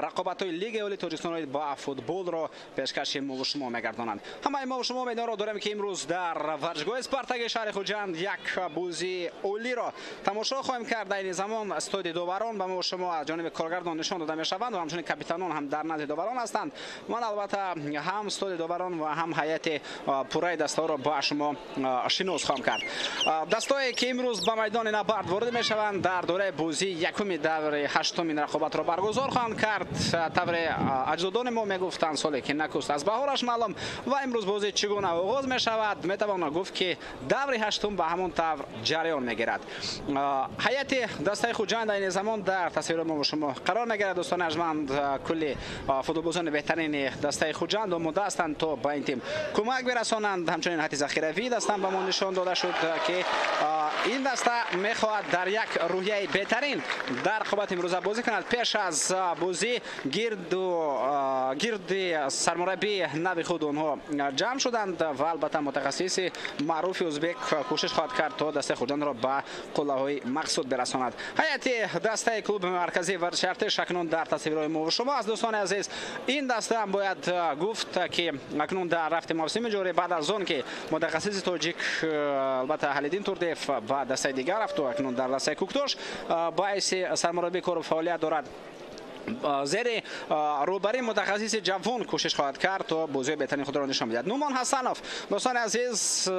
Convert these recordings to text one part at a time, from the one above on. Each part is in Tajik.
Рақобатҳои Лигаи Олии Тоҷикистон ба футболро пешкаши мо ва шумо мегардонанд. Ҳамаи мо ва шумо умедворо дорем, ки имрӯз дар варзишгоҳи Спартаки шаҳри Хуҷанд як бозии олиро тамошо хоҳем кард. Айни замон стоди доварон ба мо ва шумо аз ҷониби коргардон нишон дода мешаванд ва ҳамчунин капитанон ҳам дар назди доварон ҳастанд. Ман албатта ҳам стоди доварон ва ҳам ҳайати пурраи дастаҳоро ба шумо шинос хоҳам кард. Дастое ки имрӯз ба майдони набард ворид мешаванд, дар доираи бозии якуми даври ҳаштуми ин рақобатро баргузор хоҳанд кард. Тавре аҷдодони мо мегуфтанд, соле ки накуст аз баҳораш маълум. Ва имрӯз бозӣ чӣ гуна оғоз мешавад, метавон гуфт, ки даври ҳаштум ба ҳамон тавр ҷараён мегирад. Ҳайати дастаи Хуҷанд айни замон дар тасвири мо шумо қарор мегирад. Дӯстони арҷманд, кулли футболбозони беҳтарини дастаи Хуҷанд омода ҳастанд, то ба ин тим кӯмак бирасонанд. Ҳамчунин ҳайати захиравии даста ба мо нишон дода шуд, ки ин даста мехоҳад дар як рӯҳияи беҳтарин дар рақобати имрӯза бозӣ кунад. Пеш аз бозӣ гирди сармураббии нави худ онҳо ҷамъ шуданд ва албатта мутахассиси маъруфи ӯзбек кӯшиш хоҳад кард, то дастаи Хуҷандро ба қуллаҳои мақсуд бирасонад. Ҳайати дастаи клуби марказии варзиши Артиш акнун дар тасвирҳои мо ва шумо аст. Дӯстони азиз, ин даста ҳам бояд гуфт, ки акнун дар рафти мавсими ҷорӣ, баъд аз он ки мутахассиси тоҷик, албатта Ҳалиддин Турдиев, ба дастаи дигар рафту акнун дар дастаи Куктош ба ҳайси сармураббӣ кору фаъолият дорад, зери роҳбарии мутахассиси ҷавон кӯшиш хоҳад кард, то бозиҳои беҳтарини худро нишон бидиҳад. Нумон Ҳасанов, дӯстони азиз,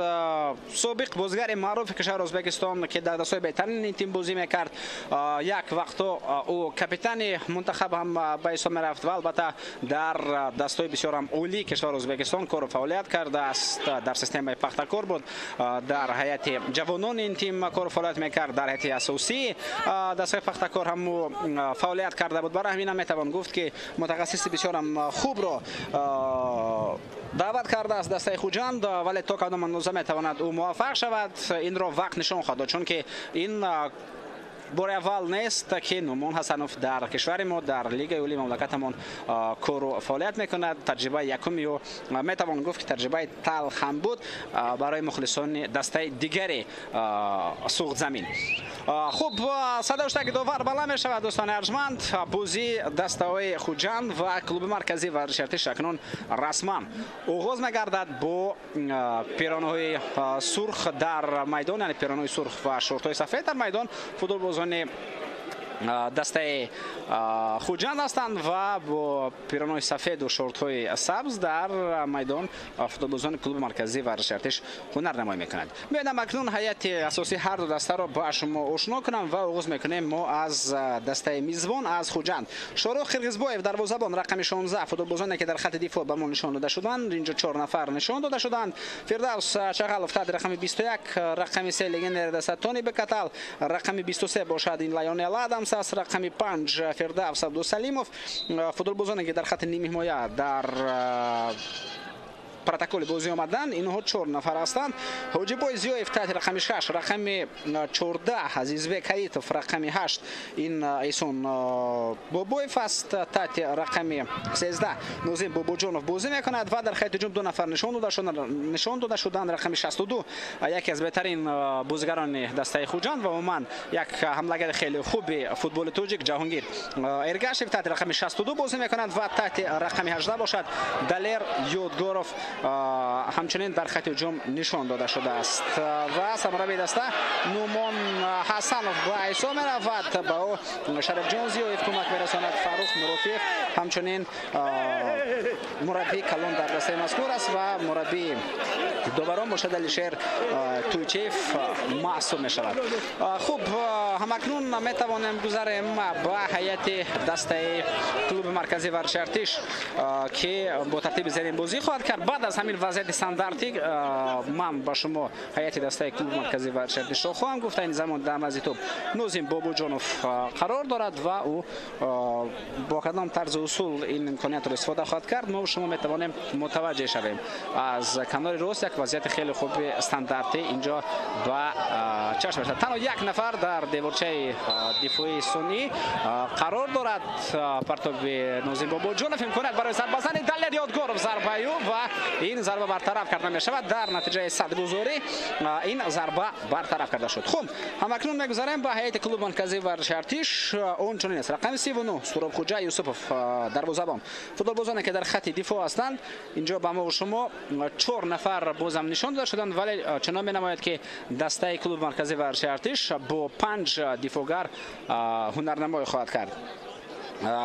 собиқ бозигари маъруфи кишвари Ӯзбекистон, ки дар дастҳои беҳтарини тим бозӣ мекард, як вақто ӯ капитани мунтахаб ҳам ба ҳисоб мерафт ва албатта дар дастҳои бисёр ҳам олии кишвари Ӯзбекистон кору фаъолият кардааст. Дар системаи Пахтакор буд, дар ҳайати ҷавонони ин тим кору фаъолият мекард, дар ҳайати асосии дастҳои Пахтакор ҳам ӯ фаъолият карда буд. Барои ҳамин метавон гуфт, ки мутахассиси бисёрам хубро даъват кардааст дастаи Хуҷанд, вале то кадом андоза метавонад ӯ муваффақ шавад, инро вақт нишон хоҳад дод, чунки ин бори аввал нест, ки Нумон Ҳасанов дар кишвари мо, дар Лигаи олии мамлакатамон кору фаъолият мекунад. Таҷрибаи якуми ӯ метавон гуфт, ки таҷрибаи талх ҳам буд барои мухлисони дастаи дигари Суғдзамин. Хуб, садои довар баланд мешавад. Дӯстони арҷманд, бозии дастаҳои Хуҷанд ва клуби марказии варзиши Артиш акнун расман оғоз мегардад бо пиронаҳои сурх дар майдон, яъне пиронаҳои сурх ва шортҳои сафед дар майдон футболбозони дастаи Хуҷанд ҳастанд ва бо пиронаҳои сафеду шортҳои сабз дар майдон футболбозони клуби марказии варзиши Артиш ҳунарнамоӣ мекунанд. Меоядам акнун ҳайати асосии ҳар ду дастаро ба шумо ошно кунам ва оғоз мекунем мо аз дастаи мизбон, аз Хуҷанд. Шорух Қирғизбоев, дарвозабон, рақами 16. Футболбозоне ки дар хати дифоъ ба мо нишон дода шуданд, инҷо чор нафар нишон дода шуданд: Фирдавс Чағалов таҳти рақами 21, рақами 3 легионери даста Тони Бекатал, рақами 23 бошад ин Лайонел Адамс аст, рақами 5 Фирдавс Абдусалимов. Футболбозоне ки дар хати нимҳимоя дар протоколи бозӣ омаданд, инҳо чор нафар ҳастанд: Ҳоҷибой Зиёев таҳти рақами 6, рақами 14 Азизбек Ҳаитов, рақами 8 ин Эҳсон Бобоев аст, таҳти рақами 13 Нозим Бобоҷонов бозӣ мекунад ва дар хати ҳуҷум ду нафар нишон дода шуданд: рақами 62, яке аз беҳтарин бозигарони дастаи Хуҷанд ва умуман як ҳамлагари хеле хуби футболи тоҷик Ҷаҳонгир Эргашев таҳти рақами 62 бозӣ мекунад ва таҳти рақами 18 бошад Далер Ёдгоров ҳамчунин дар хати ҳуҷум нишон дода шудааст. Ва сармураббии даста Нумон Ҳасанов ба ҳисоб меравад, ба ӯ Шарифҷон Зиёев кӯмак мерасонад. Фаррух Мурофиев ҳамчунин мураббии калон дар дастаи мазкур аст ва мураббии доварон бошад Алишер Туйчиев маҳсуб мешавад. Хуб, ҳамакнун метавонем гузарем ба ҳайати дастаи клуби марказии варзиши Артиш, ки бо тартиби зерин бозӣ хоҳад кард. Баъд аз ҳамин вазъияти стандартӣ ман ба шумо ҳайати дастаи клуби марказии варзиши Артишро хоҳам гуфт. Айни замон дар назди тӯб Нозим Бобоҷонов қарор дорад ва ӯ бо кадом тарзу усул ин имкониятро истифода хоҳад кард, мо шумо метавонем мутаваҷҷеҳ шавем. Аз канори рост як вазъияти хеле хуби стандартӣ инҷо ба чашм мерасад. Танҳо як нафар дар деворчаи дифоии сунъӣ қарор дорад. Партоби Нозим Бобоҷонов, имконият барои зарбазани Далер Ёдгоров, зарбаи ӯ ва ин зарба бартараф карда мешавад. Дар натиҷаи садгузорӣ ин зарба бартараф карда шуд. Хуб, ҳамакнун мегузарем ба ҳайати клуби марказии варзиши Артиш. Он чунин аст: рақами 39 Суроб Хуҷаев. Хоҷа Юсупов дарвозабон. Футболбозоне ки дар хати дифоъ ҳастанд, инҷо ба мо ва шумо 4 нафар бозам нишон дода шуданд, вале чунон менамояд ки дастаи клуби марказии варзиши Артиш бо 5 дифоъгар ҳунарнамоӣ хоҳад кард.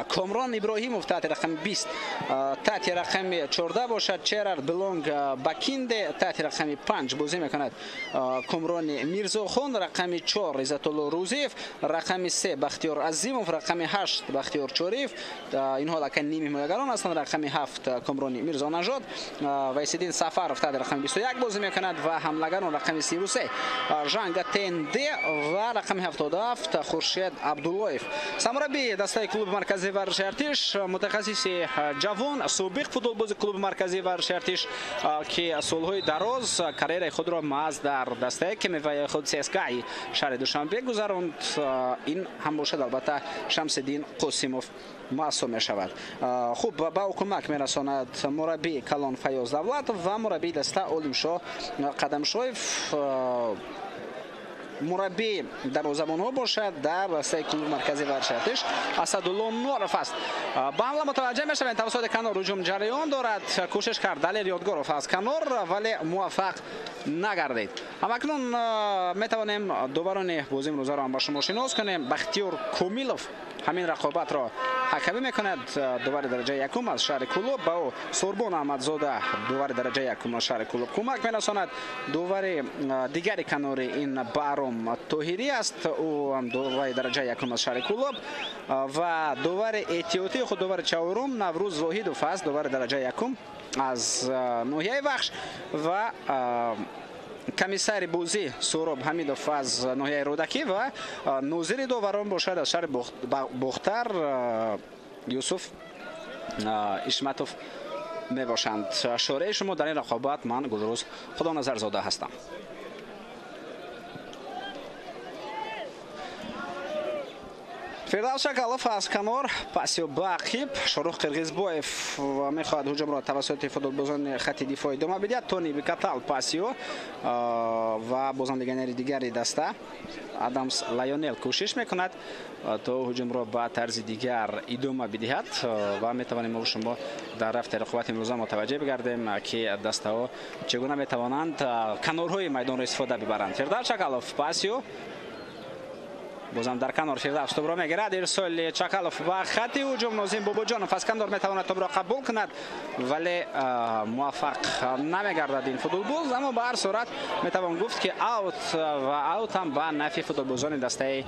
Комрон Иброҳимов таҳти рақами 20, таҳти рақами 14 бошад Черард Белонг Бакинде, таҳти рақами 5 бозӣ мекунад Комрони Мирзохон, рақами 4 Иззатулло Рӯзиев, рақами 3 Бахтиёр Азимов, рақами 8 Бахтиёр Чориев, инҳо аллакай ними ҳимоягарон ҳастанд, рақами 7 Комрони Мирзонажод, Вайсиддин Сафаров таҳти рақами 21 бозӣ мекунад ва ҳамлагарон рақами 33 Жанга Тенде ва рақами 77 Хуршед Абдуллоев. Сармураббии дастаи клуби марказии варзиши Артиш, мутахассиси ҷавон, собиқ футболбози клуби марказии варзиши Артиш, ки солҳои дароз карьераи худро маҳз дар дастаи КМВ худ ЦСКА шаҳри Душанбе гузаронд, ин ҳам бошад албатта Шамсиддин Қосимов маҳсуб мешавад. Хуб, ба ӯ кӯмак мерасонад мураббии калон Файёз Давлатов ва мураббии даста Олимшоҳ Қадамшоев. Мураббии дарвозабонҳо бошад дар дастаи клуби марказии варзиши Артиш Асадулло Норов аст. Ба ҳамла мутаваҷҷеҳ мешавем, тавассути канор ҳуҷум ҷараён дорад. Кӯшиш кард Далер Ёдгоров аз канор, вале муваффақ нагардид. Ҳамакнун метавонем доварони бозии имрӯзаро ҳам ба шумо шинос кунем. Бахтиёр Комилов ҳамин рақобатро ҳакамӣ мекунад, довари дараҷаи якум аз шаҳри Кӯлоб. Ба ӯ Сурбон Аҳмадзода, довари дараҷаи якум аз шаҳри Кӯлоб, кӯмак мерасонад. Довари дигари канори ин Баҳром Тоҳирӣ аст, ӯ ҳам довари дараҷаи якум аз шаҳри Кӯлоб, ва довари эҳтиётии худ довари чаҳорум Наврӯз Воҳидов аст, довари дараҷаи якум аз ноҳияи Вахш, ва комиссари бозӣ Суроб Ҳамидов аз ноҳияи Рӯдакӣ ва нозири доварон бошад аз шаҳри Бохтар Юсуф Ишматов мебошанд. Шореи шумо дар ин рақобат ман Гулрӯз Худоназарзода ҳастам. Фирдавс Шакалов аз канор пасио ба ақиб. Шорух Қирғизбоев мехоҳад ҳуҷумро тавассути футболбозони хати дифоъ идома бидиҳад. Тони Бикатал пасио ва бозам легионери дигари даста Адамс Лайонел кӯшиш мекунад то ҳуҷумро ба тарзи дигар идома бидиҳад ва метавонем мо шумо дар рафти рақобати имрӯза мутаваҷҷеҳ бигардем, ки дастаҳо чӣ гуна метавонанд канорҳои майдонро истифода бибаранд. Фирдавс Шакалов пасио, бозам дар канор Фирдавс тӯбро мегирад. Ирсоли Чакалов ба хати ҳуҷум. Нозим Бобоҷонов аз канор метавонад тӯбро қабул кунад, вале муваффақ намегардад ин футболбоз. Аммо ба ҳар сурат метавон гуфт, ки аут ва аут ҳам ба нафи футболбозони дастаи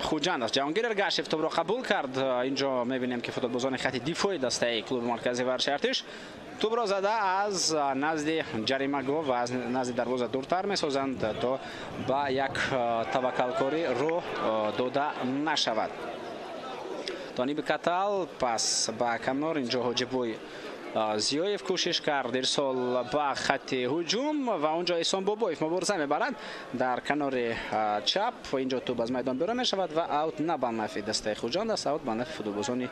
Хуҷанд аст. Ҷаҳонгир Эргашев тӯбро қабул кард. Инҷо мебинем, ки футболбозони хати дифои дастаи клуби марказии варзиши Артиш тӯбро зада аз назди ҷаримагоҳ ва аз назди дарвоза дуртар месозанд, то ба як таваккалкорӣ роҳ дода нашавад. Тони Бикатал пас ба канор. Инҷо Ҳоҷибой Зиёев кӯшиш кард ирсол ба хати ҳуҷум ва онҷо Эҳсон Бобоев мубориза мебарад дар канори чап. Инҷо тӯб аз майдон берун мешавад ва аут на ба нафи дастаи Хуҷанд аст, аут ба нафи футболбозони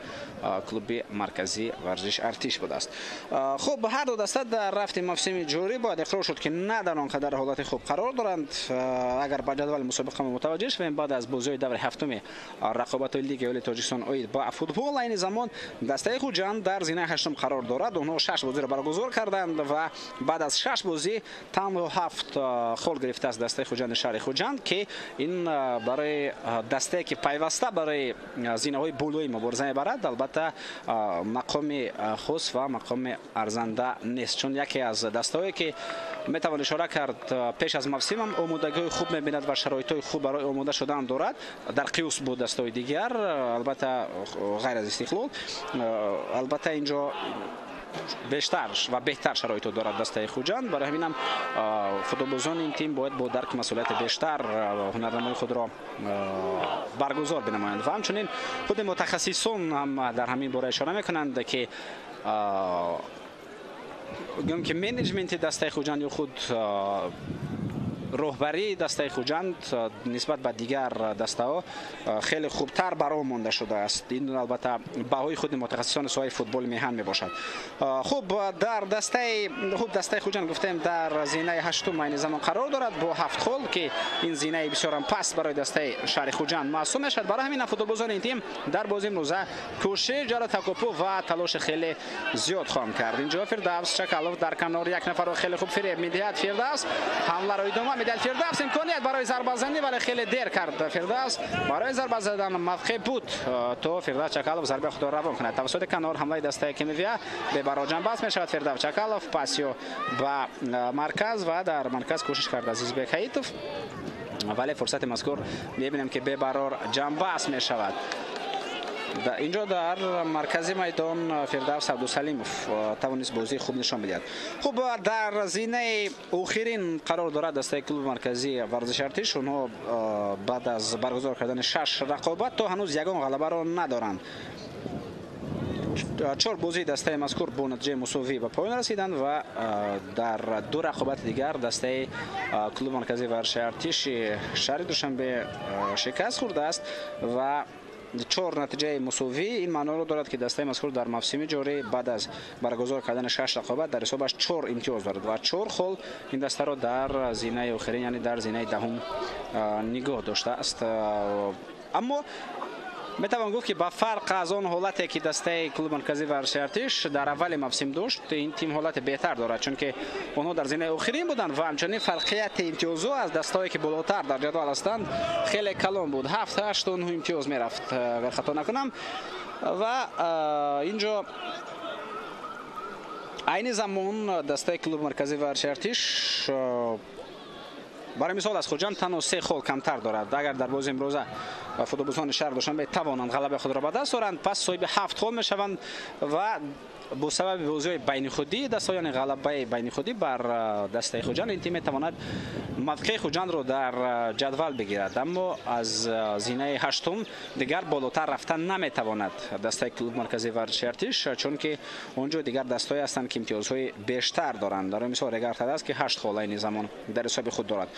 клуби марказии варзиш Артиш будааст. Хуб, ҳар ду даста дар рафти мавсими ҷорӣ бояд иқрор шуд, ки на дар он қадар ҳолати хуб қарор доранд. Агар ба ҷадвали мусобиқа мутаваҷҷеҳ шавем, баъд аз бозиҳои даври ҳафтуми рақобатҳои Лигаи Олии Тоҷикистон оид ба футбол, айни замон дастаи Хуҷанд дар зинаи ҳаштум қарор дорад. Онҳо 6 бозиро баргузор карданд ва баъд аз 6 бозӣ танҳо 7 хол гирифтааст дастаи Хуҷанди шаҳри Хуҷанд, ки ин барои дастае ки пайваста барои зинаҳои болоӣ мубориза мебарад, албатта мақоми хос ва мақоми арзанда нест, чун яке аз дастаҳое ки метавон ишора кард пеш аз мавсимам омодагиҳои хуб мебинад ва шароитҳои хуб барои омода шудан дорад дар қиёс бо дастаҳои дигар, албатта ғайр аз Истиқлол. Албатта инҷо бештар ва беҳтар шароитҳо дорад дастаи Хуҷанд. Барои ҳамин ҳам футболбозони ин тим бояд бо дарки масъулияти бештар ҳунарнамои худро баргузор бинамоянд ва ҳамчунин худи мутахассисон ҳам дар ҳамин бора ишора мекунанд, ки гӯем ки менеҷменти дастаи Хуҷанд ё худ Роҳбарии дастаи Хуҷанд нисбат ба дигар дастаҳо хеле хубтар бароҳ монда шудааст. Ин албатта баҳои худи мутахассисони соҳаи футболи меҳан мебошад. Хуб, дар дастаи хуб дастаи Хуҷанд гуфтем дар зинаи ҳаштум айни замон қарор дорад бо 7 хол, ки ин зинаи бисёрам паст барои дастаи шаҳри Хуҷанд маҳсуб мешавад. Барои ҳамин футболбозони ин тим дар бозии имрӯза кӯшиш, ҷаро такопӯ ва талоши хеле зиёд хоҳанд кард. Инҷо Фирдавс Чакалов дар канор як нафарро хеле хуб фиреб медиҳад. Фирдавс ҳамларо идома медиҳад. Фирдавс имконият барои зарбазанӣ, вале хеле дер кард. Фирдавс барои зарба задан мавқеъ буд то Фирдавс Чакалов зарбаи худро равон кунад. Тавассути канор ҳамлаи дастаи Кимовия бебаро ҷанбаст мешавад. Фирдавс Чакалов пасиё ба марказ ва дар марказ кӯшиш кард Азизбек Ҳаитов, вале фурсати мазкур мебинем ки бебарор ҷанбаст мешавад. Инҷо дар маркази майдон Фирдавс Абдусалимов тавонист бозии хуб нишон бидиҳад. Хуб, дар зинаи охирин қарор дорад дастаи клуби марказии варзиши Артиш. Онҳо баъд аз баргузор кардани 6 рақобат то ҳанӯз ягон ғалабаро надоранд. 4 бозии дастаи мазкур бо натиҷаи мусовӣ ба поён расиданд ва дар 2 рақобати дигар дастаи клуби марказии варзиши Артиши шаҳри Душанбе шикаст хӯрдааст ва 4 натиҷаи мусовӣ ин маъноро дорад, ки дастаи мазкур дар мавсими ҷорӣ баъд аз баргузор кардани 6 рақобат дар ҳисобаш 4 имтиёз дорад ва 4 хол ин дастаро дар зинаи охирин, яъне дар зинаи даҳум нигоҳ доштааст. Аммо метавон гуфт, ки ба фарқ аз он ҳолате ки дастаи клуби марказии варзиши Артиш дар аввали мавсим дошт, ин тим ҳолати беҳтар дорад, чунки онҳо дар зинаи охирин буданд ва ҳамчунин фарқияти имтиёзҳо аз дастаҳое ки болотар дар ҷадвал ҳастанд хеле калон буд. 7-8 онҳо имтиёз мерафт, агар хато накунам. Ва инҷо айни замон дастаи клуби марказии варзиши Артиш барои мисол аз Хуҷанд танҳо 3 хол камтар дорад. Агар дар бози имрӯза футболбозони шаҳри Душанбе тавонанд ғалабаи худро ба даст оранд, пас соҳиби 7 хол мешаванд ва бо сабаби бозиҳои байнихудӣ дастаҳо, яъне ғалабаи байнихудӣ бар дастаи Хуҷанд, ин тим метавонад мавқеи Хуҷандро дар ҷадвал бигирад. Аммо аз зинаи ҳаштум дигар болотар рафтан наметавонад дастаи клуби марказии варзиши Артиш, чунки онҷо дигар дастҳое ҳастанд ки имтиёзҳои бештар доранд. Барои мисол Регар Тадаз, ки 8 хол айни замон дар ҳисоби худ дорад.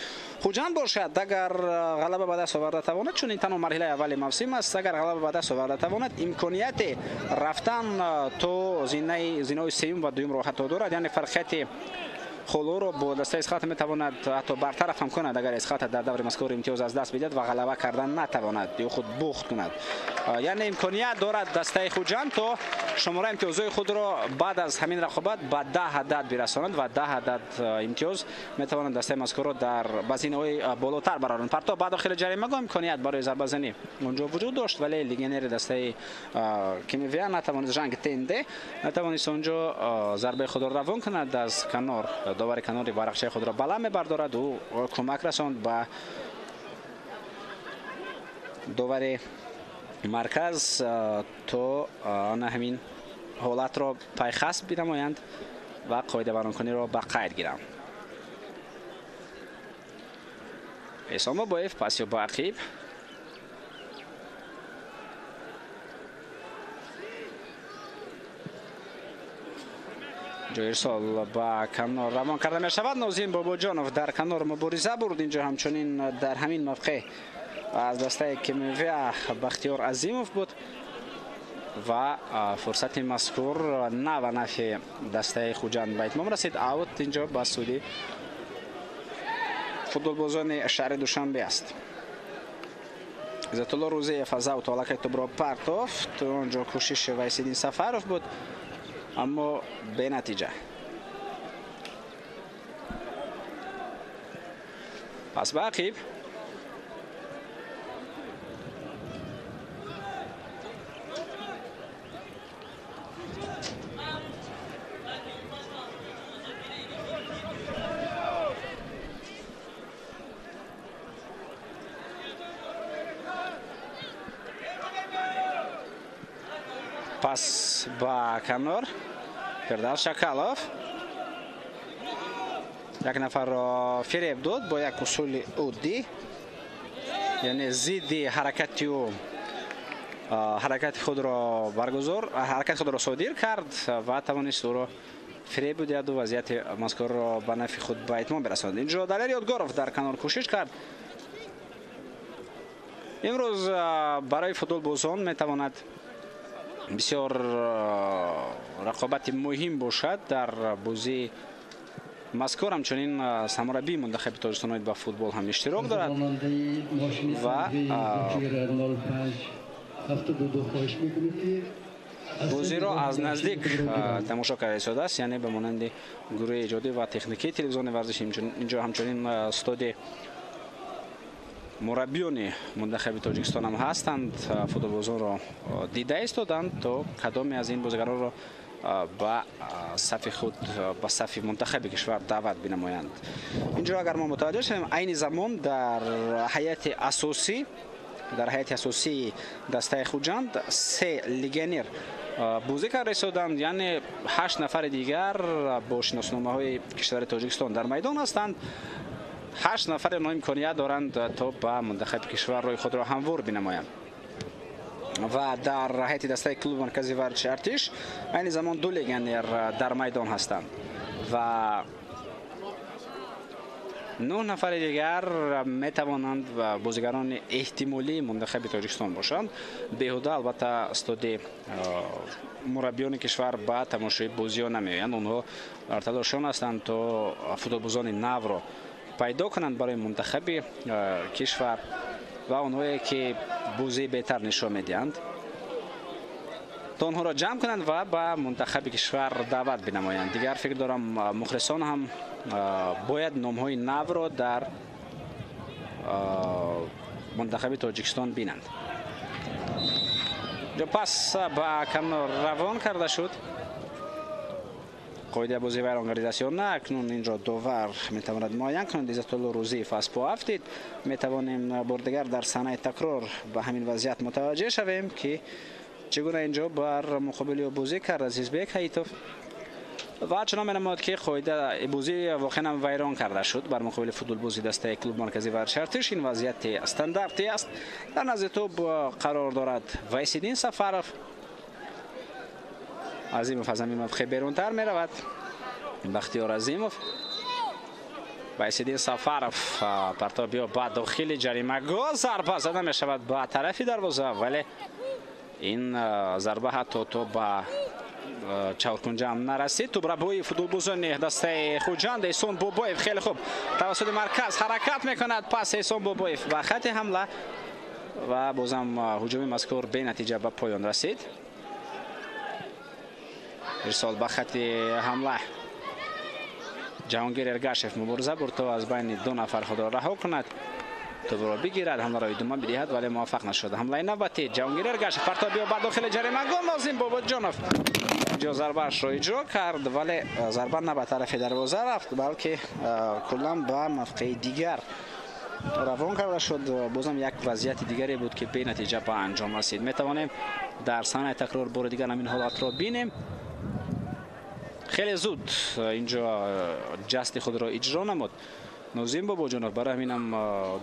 Хуҷанд бошад, агар ғалаба ба даст оварда тавонад, чун ин танҳо марҳилаи аввали мавсим аст, агар ғалаба ба даст оварда тавонад, имконияти рафтан то зинаи сеюм ва дуюмро ҳатто дорад. Яъне фарқияти холоро бо дастаи Исхата метавонад ҳатто бартараф ҳам кунад, агар Исхата дар даври мазкур имтиёз аз даст бидиҳад ва ғалаба кардан натавонад ё худ бухт кунад. Яъне имконият дорад дастаи Хуҷанд то шумораи имтиёзҳои худро баъд аз ҳамин рақобат ба 10 адад бирасонад ва 10 адад имтиёз метавонад дастаи мазкурро дар ба зинаҳои болотар бароранд. Партов ба дохили ҷаримагоҳ имконият барои зарбазанӣ онҷо вуҷуд дошт, вале легионери дастаи Кимовия натавонист, Жанг Тенде натавонист онҷо зарбаи худро равон кунад. Аз канор довари канори варақчаи худро баланд мебардорад, ӯ кӯмак расонд ба довари марказ то ана ҳамин ҳолатро пайхас бинамоянд ва қоидавайронкуниро ба қайд гиранд. Эҳсон Бобоев пасё ба ақиб. Ҷои ирсол ба канор равон карда мешавад. Нозим Бобоҷонов дар канор мубориза бурд. Инҷо ҳамчунин дар ҳамин мавқеъ аз дастаи Кимовия Бахтиёр Азимов буд ва фурсати мазкур на ба нафъи дастаи Хуҷанд ба итмом расид. Аут инҷо ба суди футболбозони шаҳри Душанбе аст. Иззатулло Рӯзиев аз аут аллакай тӯбро партофт. Онҷо кӯшиши Вайсиддин Сафаров буд, аммо бенатиҷа. Пас ба ақиб. Пас ба канор. Фирдавс Шакалов як нафарро фиреб дод бо як усули оддӣ, яъне зидди ҳаракати ӯ ҳаракати худро баргузор, ҳаракати худро содир кард ва тавонист ӯро фиреб бидиҳад ва вазъияти мазкурро ба нафъи худ ба итмом бирасонад. Инҷо Далер Ёдгоров дар канор кӯшиш кард. Имрӯз барои футболбозон метавонад бисёр рақобати муҳим бошад дар бозии мазкур. Ҳамчунин сармураббии мунтахаби Тоҷикистон оид ба футбол ҳам иштирок дорад ва бозиро аз наздик тамошо карда истодааст, яъне ба монанди гурӯҳи эҷодӣ ва техникии телевизиони варзиш. Инҷо ҳамчунин студи мураббиёни мунтахаби Тоҷикистон ҳам ҳастанд, футболбозонро дида истоданд то кадоме аз ин бозигаронро ба сафи худ, ба сафи мунтахаби кишвар даъват бинамоянд. Инҷо агар мо мутаваҷҷӯҳ шавем, айни замон дар ҳайати асосии дастаи Хуҷанд 3 легионер бозӣ карда истоданд, яъне 8 нафари дигар бо шиносномаҳои кишвари Тоҷикистон дар майдон ҳастанд. 8 нафари онҳо имконият доранд то ба мунтахаби кишвар роҳи худро ҳамвор бинамоянд. Ва дар ҳайати дастаи клуби марказии варзиши Артиш айни замон 2 легионер дар майдон ҳастанд ва 9 нафари дигар метавонанд бозигарони эҳтимолии мунтахаби Тоҷикистон бошанд. Беҳуда албатта студи мураббиёни кишвар ба тамошои бозиҳо намеоянд, онҳо дар талошон ҳастанд то футболбозони навро пайдо кунанд барои мунтахаби кишвар ва онҳое ки бозии беҳтар нишон медиҳанд то онҳоро ҷамъ кунанд ва ба мунтахаби кишвар даъват бинамоянд. Дигар фикр дорам мухлисон ҳам бояд номҳои навро дар мунтахаби Тоҷикистон бинанд. Ҷо пас ба канор равон карда шуд. Қоидаи бозӣ вайрон гардидааст ё на, акнун инҷо довар метавонад муайян кунад. Иззатулло Рӯзиев аз по афтид. Метавонем бор дигар дар саҳнаи такрор ба ҳамин вазъият мутаваҷҷеҳ шавем ки чӣ гуна инҷо бар муқобили ӯ бозӣ кард Азизбек Ҳаитов ва чунон менамояд ки қоидаи бозӣ воқеан ҳам вайрон карда шуд бар муқобили футболбози дастаи клуби марказии варзиши Артиш. Ин вазъияти стандартӣ аст. Дар назди тӯб қарор дорад Вайсиддин Сафаров. Азимов аз ҳамин мавқеъ берунтар меравад. Бахтиёр Азимов, Вайсиддин Сафаров партобиё ба дохили ҷаримагоҳ зарба зада мешавад ба тарафи дарвоза, вале ин зарба ҳатто то ба чаҳоркунҷа ҳам нарасид. Тӯбрабои футболбозони дастаи Хуҷанд Эҳсон Бобоев хеле хуб тавассути марказ ҳаракат мекунад. Пас Эҳсон Бобоев ба хати ҳамла ва бозам ҳуҷуми мазкур бенатиҷа ба поён расид. Ирсол ба хати ҳамла. Ҷаҳонгир Эргашев мубориза бурд то аз байни 2 нафар худро раҳо кунад, тӯбро бигирад, ҳамларо идома бидиҳад, вале муваффақ нашуд. Ҳамлаи навбатӣ Ҷаҳонгир Эргашев партобиё ба дохили ҷаримагоҳ. Нозим Бобоҷонов инҷо зарбаашро иҷро кард, вале зарба на ба тарафи дарвоза рафт, балки куллан ба мавқеи дигар равон карда шуд. Бозам як вазъияти дигаре буд ки бенатиҷа ба анҷом расид. Метавонем дар саҳнаи такрор бори дигар ҳамин ҳолатро бинем. Хеле зуд инҷо ҷасти худро иҷро намуд Нозим Бобоҷонов, барои ҳаминам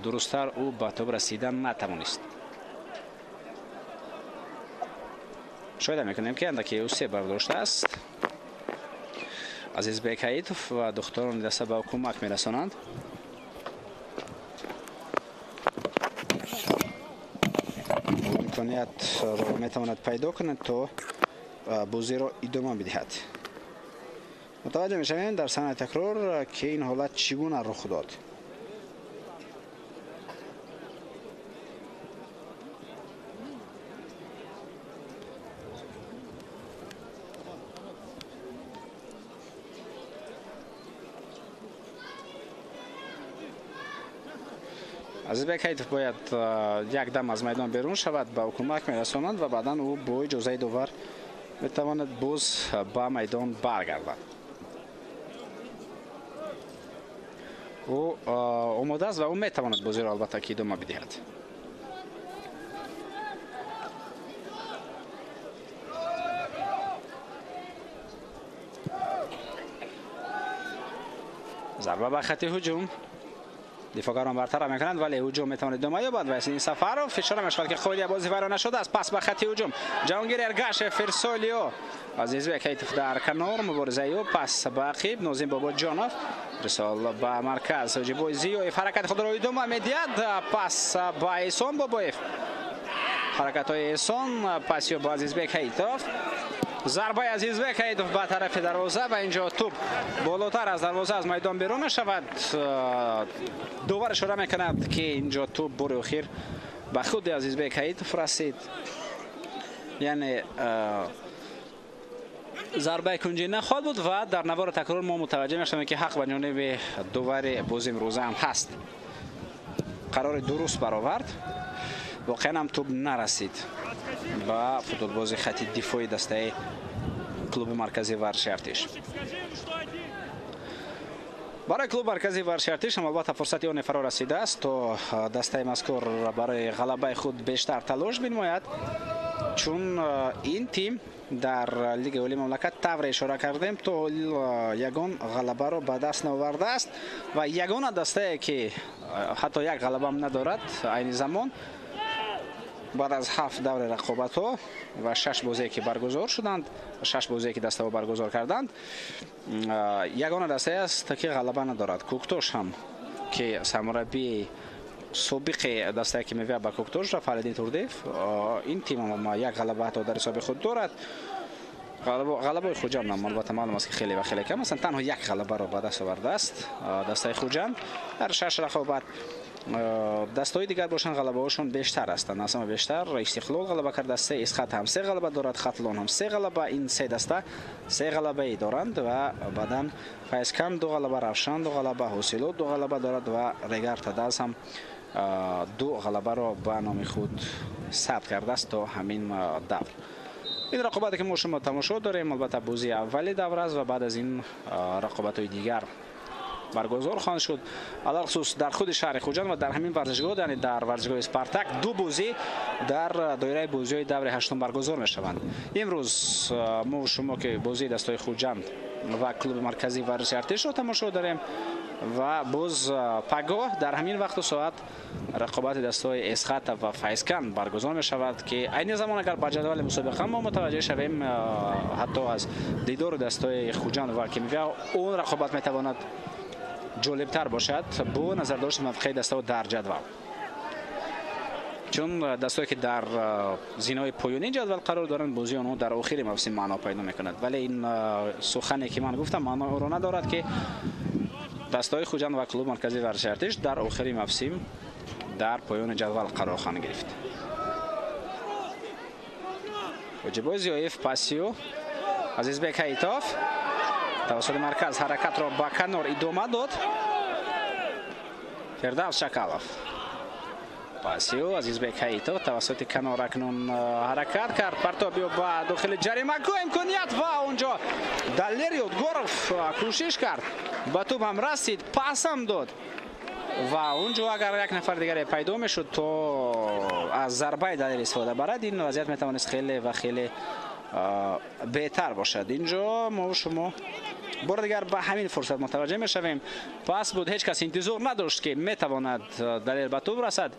дурусттар ӯ ба тӯб расидан натавонист. Мушоҳида мекунем ки андаке ӯ се бардоштааст. Азизбек Ҳаитов ва духтарони даста ба ӯ кӯмак мерасонанд. Имкониятро метавонад пайдо кунад то бозиро идома бидиҳад. Мутаваҷҷеҳ мешавем дар саҳнаи такрор ки ин ҳолат чӣ гуна рух дод. Азизбек Ҳаитов бояд як дам аз майдон берун шавад, ба ӯ кӯмак мерасонанд ва баъдан ӯ бо иҷозаи довар метавонад боз ба майдон баргардад. Ӯ омода аст ва ӯ метавонад бозиро албатта ки идома бидиҳад. Зарба ба хати ҳуҷум. Дифоъгарон бартараф мекунанд, вале ҳуҷум метавонад идома ёбад ва Ясин Сафаров ишора мешавад, ки қоидаи бозӣ вайрон нашудааст. Пас ба хати ҳуҷум Ҷаҳонгир Эргашев, Фирсолио, Азизбек Ҳайтов дар канор, муборизаи ӯ, пас ба ақиб Нозим Бобоҷонов, ирсол ба марказ Ҳоҷибой Зиёев ҳаракати худро идома медиҳад, пас ба Эҳсон Бобоев, ҳаракатҳои Эҳсон, паси ба Азизбек Ҳайтов, зарбаи Азизбек Ҳайтов ба тарафи дарвоза ва инҷо тӯп болотар аз дарвоза аз майдон берун мешавад. Довар ишора мекунад, ки инҷо тӯп бори охир ба худи Азизбек Ҳайтов расид, яъне зарбаи кунҷӣ нахоҳад буд ва дар навори такрор мо мутаваҷҷеҳ мешавем, ки ҳақ ба ҷониби довари бози имрӯза ҳам ҳаст. Қарори дуруст баровард, воқеан ҳам тӯп нарасид ба футболбози хати дифои дастаи клуби марказии варзиши Артиш. Барои клуби марказии варзиши Артиш ҳам албатта фурсати оне фаро расидааст, то дастаи мазкур барои ғалабаи худ бештар талош бинмояд, чун ин тим дар лигаи олии мамлакат, тавре ишора кардем, то ягон ғалабаро ба даст наовардааст ва ягона дастае, ки ҳатто як ғалабаам надорад айни замон, баъд аз 7 даври рақобатҳо ва 6 бозие, ки баргузор шуданд, 6 бозие, ки дастаҳо баргузор карданд, ягона дастае аст, ки ғалаба надорад. Кӯктош ҳам, ки сармураббии собиқи дастае, ки мевия ба Кӯктош рафт, Фариддин Турдиев, ин тим як ғалаба ҳатто дар ҳисоби худ дорад. Ғалабаи Хуҷанд ҳам албатта маълум аст, ки хеле ва хеле кам ҳастанд, танҳо як ғалабаро ба даст овардааст дастаи Хуҷанд дар 6 рақобат. Дастҳои дигар бошанд, ғалабаҳошон бештар ҳастанд. Аз ҳама бештар Истиқлол ғалаба кардааст, се, Исхат ҳам 3 ғалаба дорад, Хатлон ҳам 3 ғалаба. Ин се даста 3 ғалабаи доранд ва баъдан Файзканд 2 ғалаба, Равшан 2 ғалаба, Ҳосилот 2 ғалаба дорад ва Регар Тадаз ҳам 2 ғалабаро ба номи худ сабт кардааст то ҳамин давр. Ин рақобате, ки мо шумо тамошо дорем, албатта бозии аввали давр аст ва баъд аз ин рақобатҳои дигар баргузор хоҳанд шуд. Алалхусус дар худи шаҳри Хуҷанд ва дар ҳамин варзишгоҳ, яъне дар варзишгоҳи Спартак, 2 бозӣ дар доираи бозиҳои даври ҳаштум баргузор мешаванд. Имрӯз мо шумо, ки бозии дастаи Хуҷанд ва клуби марказии варзиши Артишро тамошо дорем ва боз пагоҳ дар ҳамин вақту соат рақобати дастаҳои Эсхата ва Файзканд баргузор мешавад, ки айни замон агар ба ҷадвали мусобиқа мо мутаваҷҷеҳ шавем, ҳатто аз дидори дастаҳои Хуҷанд ва Кимвия он рақобат метавонад ҷолибтар бошад бо назардошти мавқеи дастаҳо дар ҷадвал, чун дастое, ки дар зинаҳои поёнии ҷадвал қарор доранд, бозии онҳо дар охири мавсим маъно пайдо мекунад. Вале ин сухане, ки ман гуфтам, маънои онро надорад, ки дастаҳои Хуҷанд ва клуби марказии варзиши Артиш дар охири мавсим дар поёни ҷадвал қарор хоҳанд гирифт. Ҳоҷибой Зиёев, пасию Азизбек Ҳайтов тавассути марказ ҳаракатро ба канор идома дод. Фирдавс Шакалов, пасию Азизбек Ҳайтов тавассути канор акнун ҳаракат кард, партоб ё ба дохили ҷаримагоҳ имконият ва онҷо Далер Ёдгоров кӯшиш кард, ба тӯп ҳам расид, пасам дод ва онҷо агар як нафар дигаре пайдо мешуд, то аз зарбаи Далер истифода барад, ин вазъият метавонист хеле ва хеле беҳтар бошад. Инҷо мо шумо бори дигар ба ҳамин фурсат мутаваҷҷеҳ мешавем. Пас буд, ҳеҷ кас интизор надошт, ки метавонад Далер ба тӯп расад.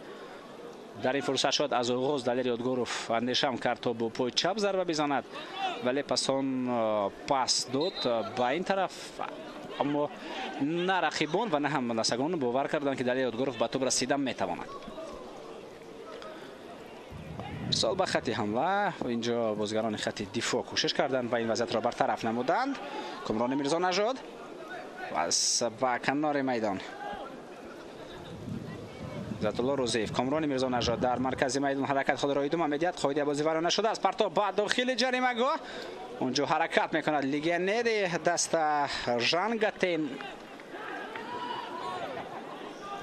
Дар ин фурсат шояд аз оғоз Далер Ёдгоров андешаам кард, то бо пои чап зарба бизанад, вале пас он пас дод ба ин тараф, аммо на рақибон ва на ҳам дастагон бовар карданд, ки Далер Ёдгоров ба тӯп расида метавонад. Ирсол ба хати ҳамла, инҷо бозигарони хати дифоъ кӯшиш карданд ва ин вазъиятро бартараф намуданд. Кумрони Мирзонажод пас ба канори майдон. Иззатулло Рӯзиев, Комрони Мирзонажод дар маркази майдон ҳаракат худро идома медиҳад. Қоидаи бозӣ вайрон нашудааст. Партоб ба дохили ҷаримагоҳ. Онҷо ҳаракат мекунад легионери даста Жангатен.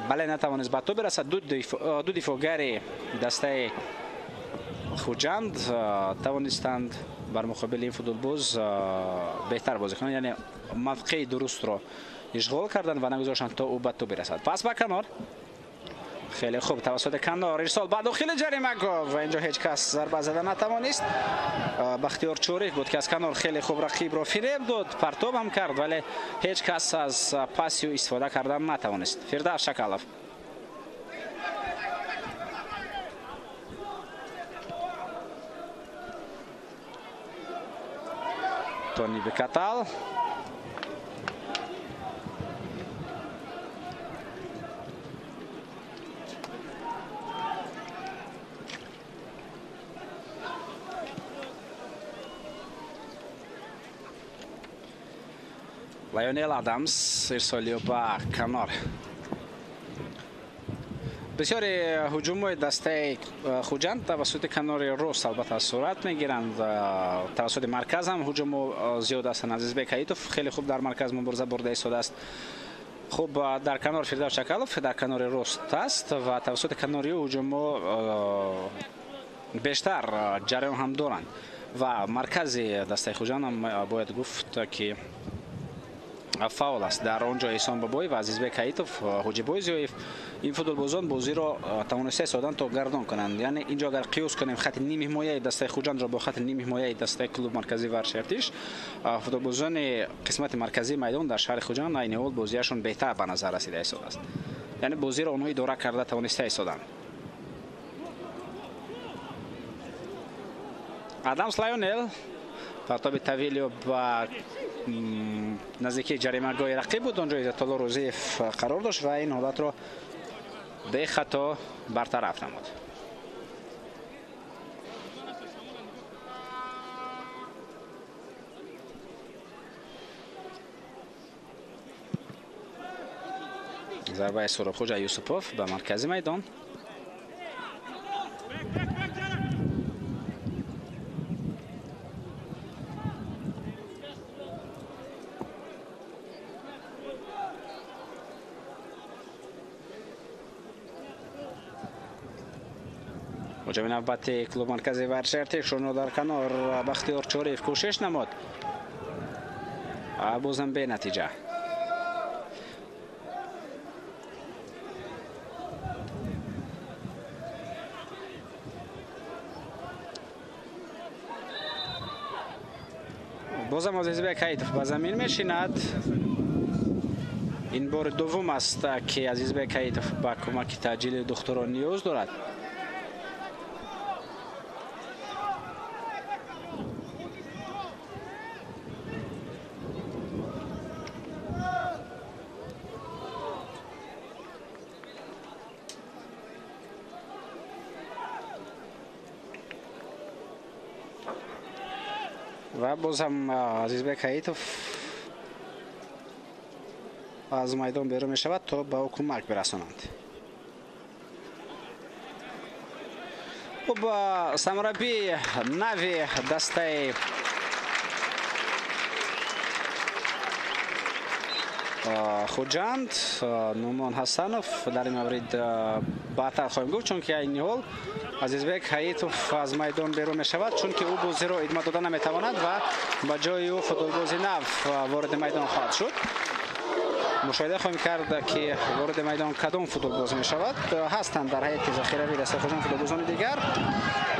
Бале, натавонист ба тӯп бирасад. Ду дифоъгари дастаи Хуҷанд тавонистанд бар муқобили ин футболбоз беҳтар бозӣ кунанд, яъне мавқеи дурустро ишғол карданд ва нагузоштанд, то ӯ ба тӯп бирасад. Пас ба канор Хеле хуб тавассути канор ирсол ба дохили ҷаримагоҳ ва инҷо ҳеҷ кас зарба зада натавонист. Бахтиёр Чориев буд, ки аз канор хеле хуб рақибро фиреб дод, партоб ҳам кард, вале ҳеҷ кас аз паси ӯ истифода кардан натавонист. Фирдавс Шакалов. Тони Бекатал. Лайонел Адамс ирсоли ба канор. Бисёри ҳуҷумҳои дастаи Хуҷанд тавассути канори рост албатта сурат мегиранд. Тавассути марказ ҳам ҳуҷумҳо зиёд ҳастанд. Азизбек Ҳаитов хеле хуб дар марказ мубориза бурда истодааст. Хуб, дар канор Фирдавс Шакалов дар канори рост аст ва тавассути канори ӯ ҳуҷумҳо бештар ҷараён ҳам доранд ва маркази дастаи Хуҷанд ҳам бояд гуфт, ки фаъол аст. Дар он ҷо Эҳсон Бобоев ва Азизбек Ҳаитов, Ҳоҷибой Зиёев, ин футболбозон бозиро тавониста истоданд то гардон кунанд. Яъне инҷо агар қиёс кунем хати ними ҳимояи дастаи Хуҷандро бо хати ними ҳимояи дастаи клуб марказии варзиши Артиш, футболбозони қисмати марказии майдон дар шаҳри Хуҷанд айни ҳол бозиашон беҳтар ба назар расида истодааст. Яъне бозиро онҳо идора карда тавониста истоданд. Адамс Лайонел партоби тавилио ба наздикии ҷаримагоҳи рақиб буд. Он ҷо Иззатулло Рӯзиев қарор дошт ва ин ҳолатро бехато бартараф намуд. Зарбаи Суробхоҷа Юсупов ба маркази майдон. Ҳуҷуми навбати клуб маркази варзиши Артиш онро дар канор Бахтиёр Чориев кӯшиш намуд, бозам бенатиҷа. Бозам Азизбек Ҳаитов ба замин мешинад. Ин бори дуввум аст, ки Азизбек Ҳаитов ба кӯмаки таъҷили духтурон ниёз дорад. Ва боз ҳам Азизбек Ҳаитов аз майдон берун мешавад то ба ӯ кӯмак бирасонанд. Хуб, сармураббии нави дастаи Хуҷанд Нумон Ҳасанов дар ин маврид баъдтар хоҳем гуфт, чунки айни ҳол Азизбек Ҳаитов аз майдон берун мешавад, чунки ӯ бозиро идома дода наметавонад ва ба ҷои ӯ футболбози нав вориди майдон хоҳад шуд. Мушоҳида хоҳем кард, ки вориди майдон кадом футболбоз мешавад. Ҳастанд дар ҳайати захиравии дастаи Хуҷанд футболбозони дигар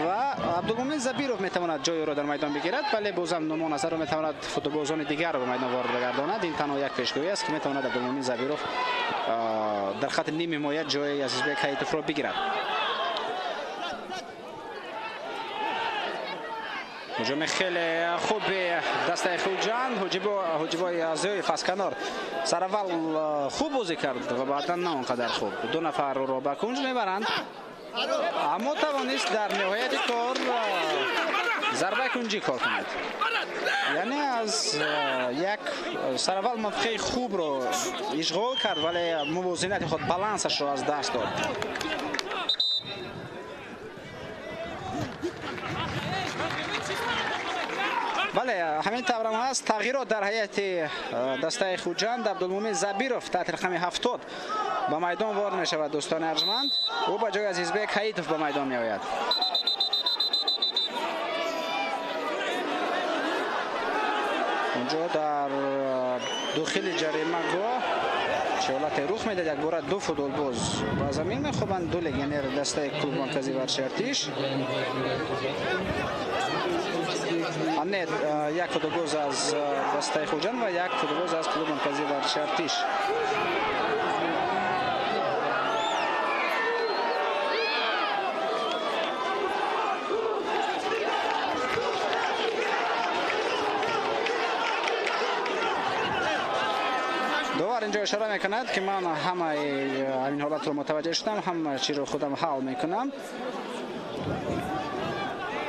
ва Абдулмумин Забиров метавонад ҷои ӯро дар майдон бигирад, вале бозам Нумон Ҳасанов метавонад футболбозони дигарро ба майдон ворид бигардонад. Ин танҳо як пешгӯӣ аст, ки метавонад Абдулмумин Забиров дар хати ними ҳимоя ҷои Азизбек Ҳаитовро бигирад. Ҳуҷуми хеле хуби дастаи Хуҷанд. Ҳоҷибой Зиёев аз канор сараввал хуб бозӣ кард ва баъдан на он қадар хуб. Ду нафар ӯро ба кунҷ мебаранд, аммо тавонист дар ниҳояти кор зарбаи кунҷӣ кор кунад. Яъне аз як сараввал мавқеи хубро ишғол кард, вале мувозинати худ, балансашро аз даст дод. Бале, ҳамин таврам ҳаст. Тағйирот дар ҳайати дастаи Хуҷанд. Абдулмумин Забиров таҳти рақами 70 ба майдон ворид мешавад. Дӯстони арҷманд, ӯ ба ҷои Азизбек Ҳаитов ба майдон меояд. Онҷо дар дохили ҷаримагоҳ Чӣ ҳолате рух медиҳад? Якбора ду футболбоз ба замин мехобанд, ду легионер дастаи клуби марказии варзиши Артиш. Не, як футболбоз аз дастаи Хуҷанд ва як футболбоз аз клуби марказии варзиши Артиш. Довар инҷо ишора мекунад, ки ман ҳамаи ҳамин ҳолатро мутаваҷҷеҳ шудам, ҳама чиро худам ҳал мекунам.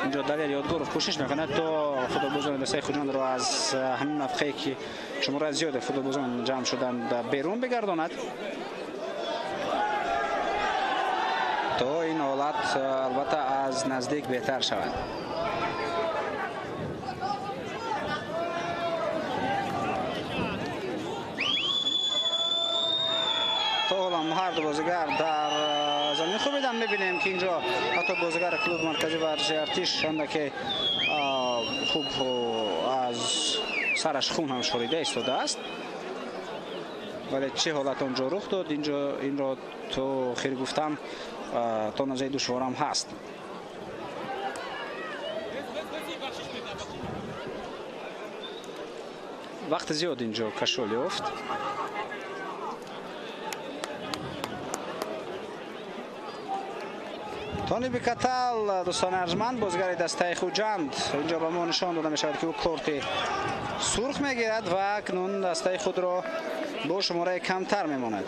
Инҷо Далер Ёдгоров кӯшиш мекунад, то футболбозони дастаи Хуҷандро аз ҳамин мавқее, ки шумораи зиёди футболбозон ҷамъ шуданд, берун бигардонад, то ин ҳолат албатта аз наздик беҳтар шавад. То ҳолам ҳар ду бозигар дар замин хобидан. Мебинем, ки инҷо ҳатто бозигари клуби марказии варзиши Артиш андаке хуб аз сараш хун ҳам шорида истодааст, вале чӣ ҳолат онҷо рух дод, инҷо инро то хир гуфтан то назари душворам ҳаст. Вақти зиёд инҷо кашол ёфт. Тони Бикатал, дӯстони арҷманд, бозигари дастаи Хуҷанд, инҷо ба мо нишон дода мешавад, ки ӯ корти сурх мегирад ва акнун дастаи худро бо шумораи камтар мемонад.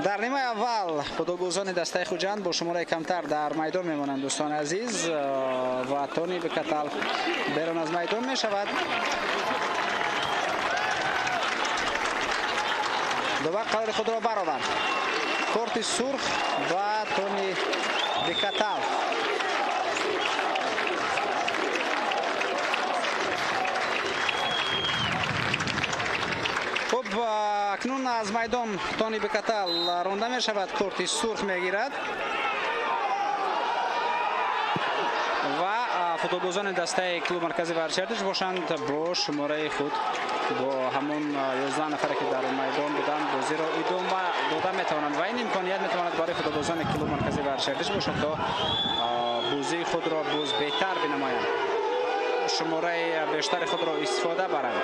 Дар нимаи аввал футболбозони дастаи Хуҷанд бо шумораи камтар дар майдон мемонанд, дӯстони азиз, ва Тони Бикатал берун аз майдон мешавад. Довар қарори худро баровард. Корти сурх ба Тони Бикатал. Хуб, акнун аз майдон Тони Бикатал ронда мешавад, корти сурх мегирад ва футболбозони дастаи клуби марказии варзиши Артиш бошанд бо шумораи худ, бо ҳамон 11 нафаре, ки дар майдон буданд, бозиро идома дода метавонанд ва ин имконият метавонад барои футболбозони клуби марказии варзиши Артиш бошад, то бозии худро боз беҳтар бинамоянд, шумораи бештари худро истифода баранд.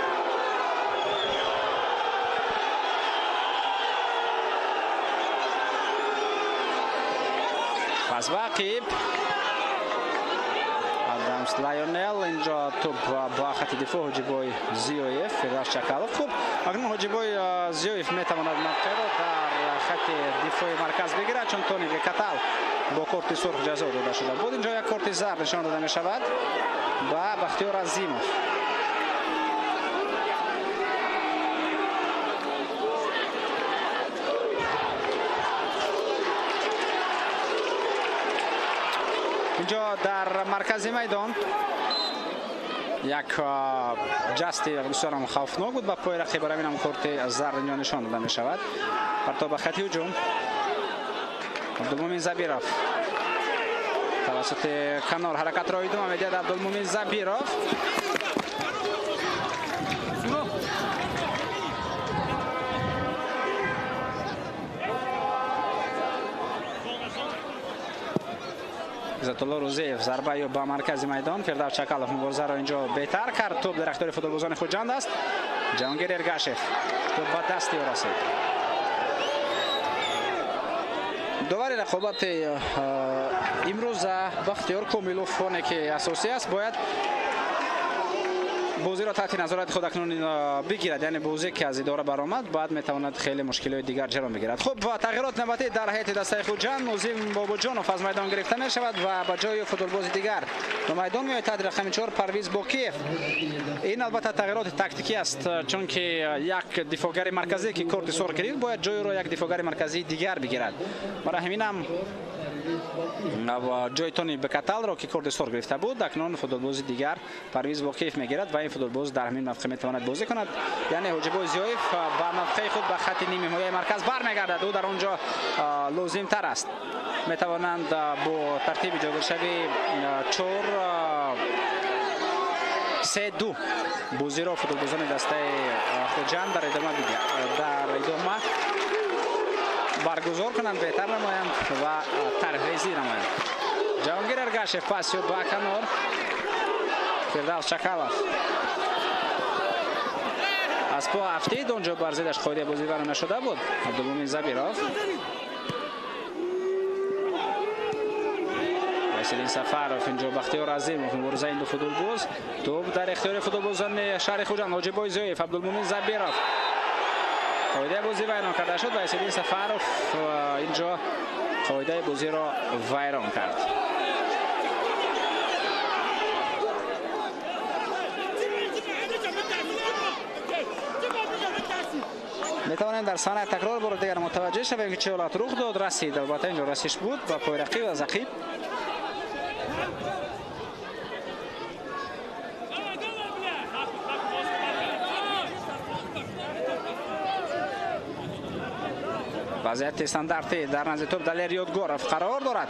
Пас ба ақиб Адамс Лайонел, инҷо туп ба хати дифоъ Ҳоҷибой Зиёев, Фирдавс Чакалов. Хуб, акнун Ҳоҷибой Зиёев метавонад мавқеъро дар хати дифои марказ бигирад, чун Тони Бикатал бо корти сурх ҷазо дода шуда буд. Инҷо як корти зард нишон дода мешавад ба Бахтиёр Азимов. Инҷо дар маркази майдон як ҷасти бисёрам хавфнок буд ба пои рақиб, барои ҳамин корти зард инҷо нишон дода мешавад. Партоб ба хати ҳуҷум. Абдулмумин Забиров тавассути канор ҳаракатро идома медиҳад. Абдулмумин Забиров Иззатулло Рӯзиев зарба ё ба маркази майдон. Фирдавс Чакалов муборизаро инҷо беҳтар кард. Топ дар ихтиёри футболбозони Хуҷанд аст. Ҷаҳонгир Эргашев топ ба дасти ӯ расид. Довари рақобати имрӯза Бахтиёр Комилов, фоне ки асосӣ аст, бояд бозиро таҳти назорати худ акнун бигирад. Яъне бозе ки аз идора баромад, баъд метавонад хеле мушкилиҳои дигар ҷаро бигирад. Хуб, ва тағйирот навбатӣ дар ҳайати дастаи Хуҷанд. Нозим Бобоҷонов аз майдон гирифта мешавад ва ба ҷои футболбози дигар ба майдон меояд таҳти рақами 4 Парвиз Бокиев. Ин албатта тағйироти тактикӣ аст, чунки як дифоъгари марказӣ, ки корти сурх гирифт, бояд ҷойро як дифоъгари марказии дигар бигирад. Барои ҳаминам ҷои Тони Бекаталро, ки корти сурх гирифта буд, акнун футболбози дигар Парвиз Бокиев мегирад ва ин футболбоз дар ҳамин мавқеъ метавонад бозӣ кунад. Яъне Ҳоҷибой Зиёев ба мавқеи худ ба хати нимҳимояи марказ бармегардад. Ӯ дар он ҷо лозимтар аст. Метавонанд бо тартиби ҷойгиршавии 4-3-2 Бозиро футболбозони дастаи Хуҷанд дар идома баргузор кунанд, беҳтар намоянд ва тарҳрезӣ намоянд. Ҷаҳонгир Эргашев пас ёб ба канор. Фирдавс Чакалов аз по афтид, онҷо бар зиддаш қоидаи бозӣ вайрон нашуда буд. Абдулмумин Забиров, Василин Сафаров, инҷо Бахтиёр Азимов, мубориза ин ду футболбоз. Тӯб дар ихтиёри футболбозони шаҳри Хуҷанд. Ҳоҷибой Зиёев, Абдулмумин Забиров. Қоидаи бозӣ вайрон карда шуд. Василин Сафаров инҷо қоидаи бозиро вайрон кард. Метавонем дар саҳнаи такрор бори дигар мутаваҷҷеҳ шавем, ки чӣ ҳолат рух дод. Расид, албатта инҷо расиш буд ба пои рақиб аз ақиб. Вазъияти стандартӣ дар назди тӯб Далер Ёдгоров қарор дорад.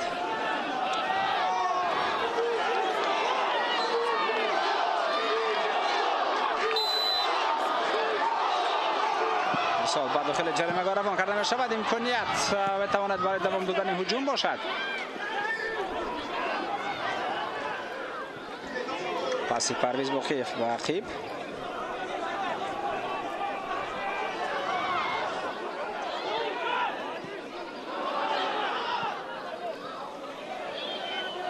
Ирсол ба дохили ҷаримагоҳ равон карда мешавад. Имконият метавонад барои давом додани ҳуҷум бошад. Паси Парвиз Боқиев ба ақиб.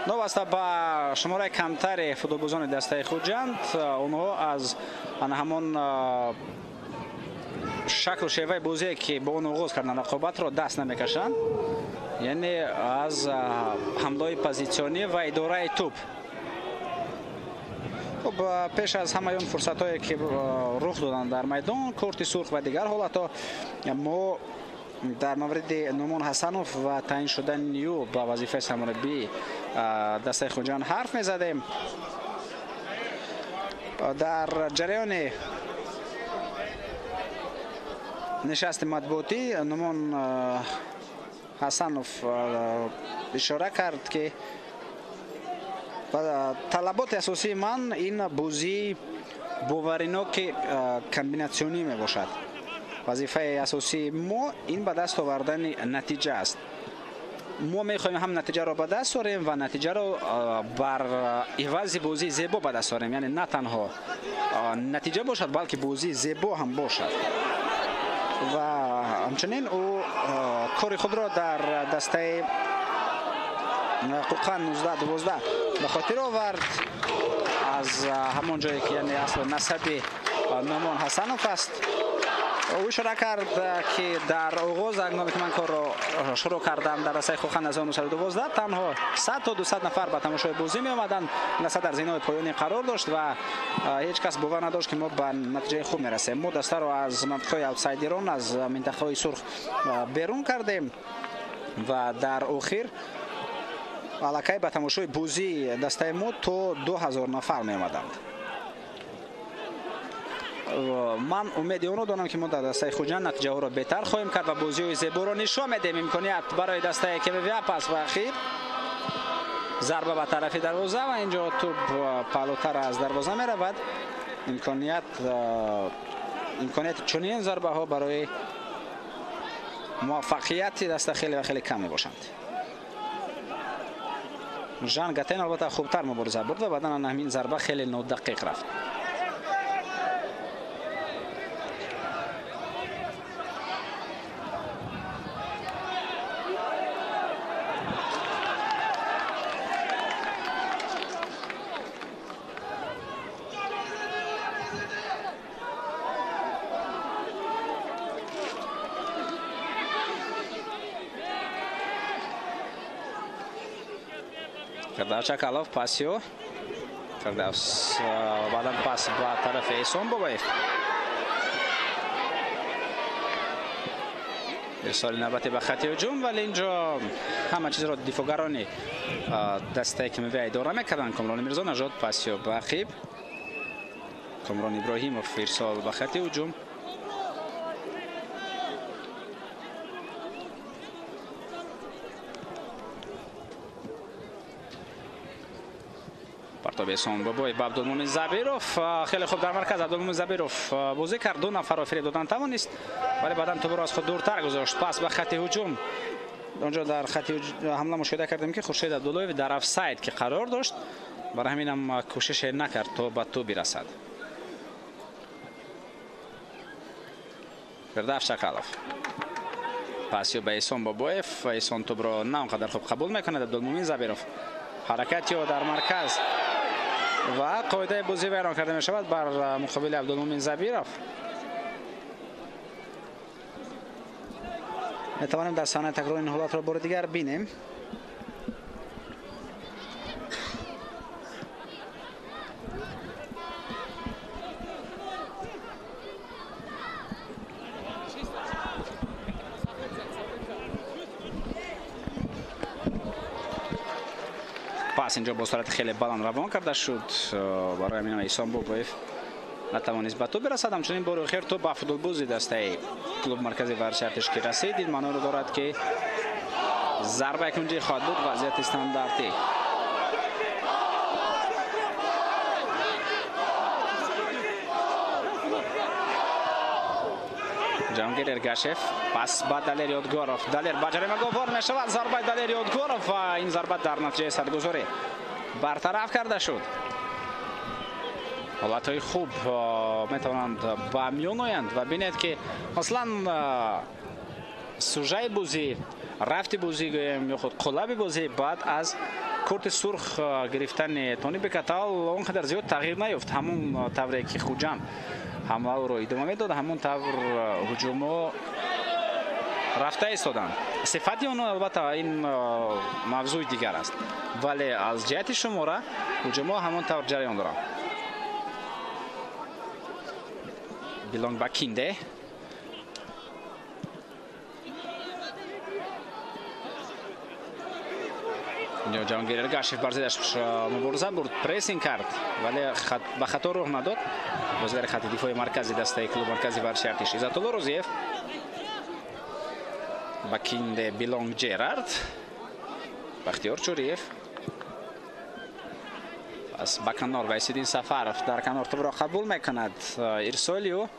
Новаста ба шумораи камтари футболбозони дастаи Хуҷанд, онҳо аз ҳамон шаклу шеваи бозие, ки бо он оғоз карданд рақобатро, даст намекашанд, яъне аз ҳамлаҳои позитсионӣ ва идораи тӯб. Хуб, пеш аз ҳамаи он фурсатҳое, ки рух доданд дар майдон, корти сурх ва дигар ҳолатҳо, мо дар мавриди Нумон Ҳасанов ва таъин шудани ӯ ба вазифаи сармураббии дастаи Хуҷанд ҳарф мезадем. Дар ҷараёни нишасти матбуотӣ Нумон Ҳасанов ишора кард, ки талаботи асосии ман ин бозии бовариноки комбинатсионӣ мебошад. Вазифаи асосии мо ин ба даст овардани натиҷа аст. Мо мехоҳем ҳам натиҷаро ба даст орем ва натиҷаро бар ивази бозии зебо ба даст орем, яъне на танҳо натиҷа бошад, балки бозии зебо ҳам бошад. Ва ҳамчунин ӯ кори худро дар дастаи Қуқан 19-12 ба хотир овард, аз ҳамон ҷое ки яъне асло насаби Нумон Ҳасанов аст. Ӯ ишора кард, ки дар оғоз, ҳангоме ки ман корро шурӯъ кардам дар дастаи Қуқан 1912, танҳо 100 то 200 нафар ба тамошои бозӣ меомаданд. Даста дар зинаҳои поёнӣ қарор дошт ва ҳеҷ кас бовар надошт, ки мо ба натиҷаи хуб мерасем. Мо дастаро аз минтақаҳои аутсайдерон, аз минтақаҳои сурх берун кардем ва дар охир аллакай ба тамошои бозии дастаи мо то 2000 нафар меомаданд. Ман умеди онро дорам, ки мо дар дастаи Хуҷанд натиҷаҳоро беҳтар хоҳем кард ва бозиҳои зеборо нишон медиҳем. Имконият барои дастаи КМВА, пас ба ахир зарба ба тарафи дарвоза ва инҷо тӯб паҳлӯтар аз дарвоза меравад. Имконияти чунин зарбаҳо барои муваффақияти даста хеле ва хеле кам мебошанд. Жан Гатен албатта хубтар мубориза бурд ва баъдан ҳамин зарба хеле нодақиқ рафт. Фирдавс Чакалов пасио. Фирдавс баъдан пас ба тарафи Эҳсон Бобоев. Ирсоли навбати ба хати ҳуҷум, вале инҷо ҳама чизро дифоъгарони дастаи КМВ идора мекарданд. Комрон Мирзо Нажод пасио ба ақиб. Комрон Иброҳимов ирсол ба хати ҳуҷум. Партоби Эҳсон Бобоев ба Абдулмумин Забиров. Хеле хуб дар марказ Абдулмумин Забиров бозӣ кард, ду нафарро фиреб додан тавонист, вале баъдан тӯбро аз худ дуртар гузошт. Пас ба хати ҳуҷум. Онҷо дар хати ҳамла мушоҳида кардем, ки Хуршед Абдуллоев дар офсайд ки қарор дошт, барои ҳамин ҳам кӯшише накард то ба тӯб бирасад. Фирдавс Шакалов. Пас ба Эҳсон Бобоев. Эҳсон тӯбро на он қадар хуб қабул мекунад. Абдулмумин Забиров. Ҳаракати ӯ дар марказ ва қоидаи бозӣ вайрон карда мешавад бар муқобили Абдулмумин Забиров. Метавонем дар саҳнаи такрор ин ҳолатро бори дигар бинем. Пас инҷо бо суръати хеле баланд равон карда шуд. Барои ҳамин Эҳсон Бобоев натавонист ба тӯб бирасад. Ҳамчунин бори охир тӯб ба футболбози дастаи клуби маркази варзиши Артиш ки расид. Ин маъноро дорад, ки зарбаи кунҷӣ хоҳад буд, вазъияти стандартӣ. Ҷаҳонгир Эргашев пас ба Далер Ёдгоров. Далер ба ҷаримагоҳ ворид мешавад. Зарбаи Далер Ёдгоров ва ин зарба дар натиҷаи садгузорӣ бартараф карда шуд. Ҳолатҳои хуб метавонанд ба миён оянд ва бинед, ки масалан сужаи бозӣ, рафти бозӣ гӯем ё худ қолаби бозӣ баъд аз корти сурх гирифтани Тони Бекатал он қадар зиёд тағйир наёфт. Ҳамон тавре ки Хуҷанд ҳамларо идома медод, ҳамон тавр ҳуҷумҳо рафта истоданд. Сифати онҳо албатта ин мавзӯи дигар аст, вале аз ҷиҳати шумора ҳуҷумҳо ҳамон тавр ҷараён доранд. Билонг ба Кинде. Инҷо Ҷаҳонгир Эргашев бар зиддаш мубориза бурд, прессинг кард, вале ба хато роҳ надод. Бозигари хати дифои маркази дастаи клуби маркази варзиши Артиш Иззатулло Рӯзиев. Ба Кинде Билонг Ҷерард. Бахтиёр Чӯриев. Пас ба канор Вайсиддин Сафаров дар канор тӯбро қабул мекунад. Ирсолиу.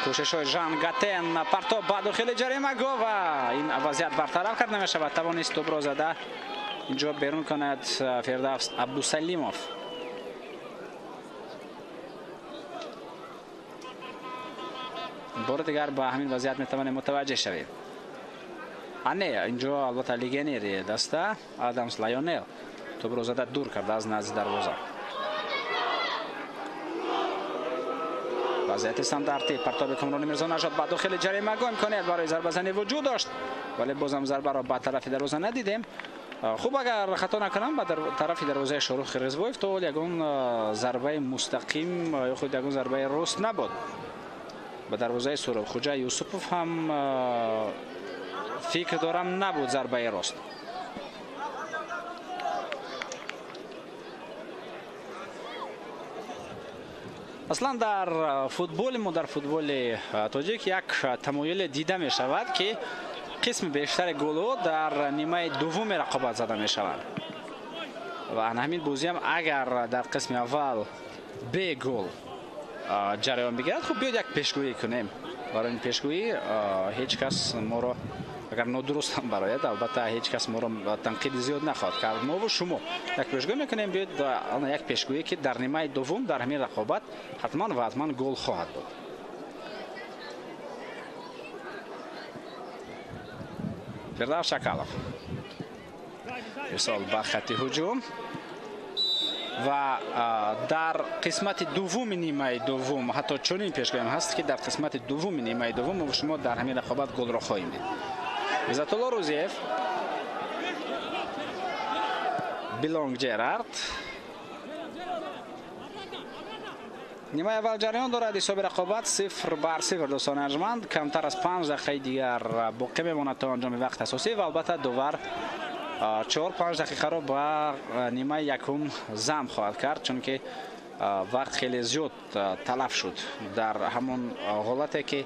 Кӯшишҳои Жан Гатен, партоб ба дохили ҷаримагоҳ ва ин вазъият бартараф карда мешавад. Тавонист тӯбро зада инҷо берун кунад Фирдавс Абдусалимов. Бори дигар ба ҳамин вазъият метавонем мутаваҷҷеҳ шавем. Не, инҷо албатта легионери даста Адамс Лайонел тӯбро зада дур карда аз назди дарвоза. Вазъияти стандартӣ, партоби Комрони Мирзонажод ба дохили ҷаримагоҳ, имконият барои зарбазанӣ вуҷуд дошт, вале бозам зарбаро ба тарафи дарвоза надидем. Хуб, агар хато накунам, ба тарафи дарвозаи Шоҳрух Қирғизбоев то ҳол ягон зарбаи мустақим ё худ ягон зарбаи рост набуд. Ба дарвозаи Суробхуҷа Юсупов ҳам фикр дорам набуд зарбаи рост. Аслан дар футболи мо, дар футболи тоҷик як тамоюле дида мешавад, ки қисми бештари голҳо дар нимаи дуввуми рақобат зада мешаванд. Ва ҳамин бозиам агар дар қисми аввал бе гол ҷараён бигирад, хуб биёд як пешгӯӣ кунем. Барои ин пешгӯӣ ҳеҷ кас моро агар нодуруст ҳам барояд, албатта ҳеҷ кас моро танқиди зиёд нахоҳад кард. Мо шумо як пешгӯӣ мекунем, биёед як пешгӯӣ, ки дар нимаи дуввум дар ҳамин рақобат ҳатман ва ҳатман гол хоҳад буд. Фирдавс Шакалов. Ирсол ба хати ҳуҷум ва дар қисмати дуввуми нимаи дуввум, ҳатто чунин пешгӯям ҳаст, ки дар қисмати дуввуми нимаи дуввум мо шумо дар ҳамин рақобат голро хоҳем дид. Иззатулло Рӯзиев, Билонг Ҷерард. Нимаи аввал ҷараён дорад. Ҳисоби рақобат 0-0 дӯстони арҷманд. Камтар аз 5 дақиқаи дигар боқӣ мемонад то анҷоми вақти асосӣ ва албатта довар 4-5 дақиқаро ба нимаи якум зам хоҳад кард, чунки вақт хеле зиёд талаф шуд дар ҳамон ҳолате, ки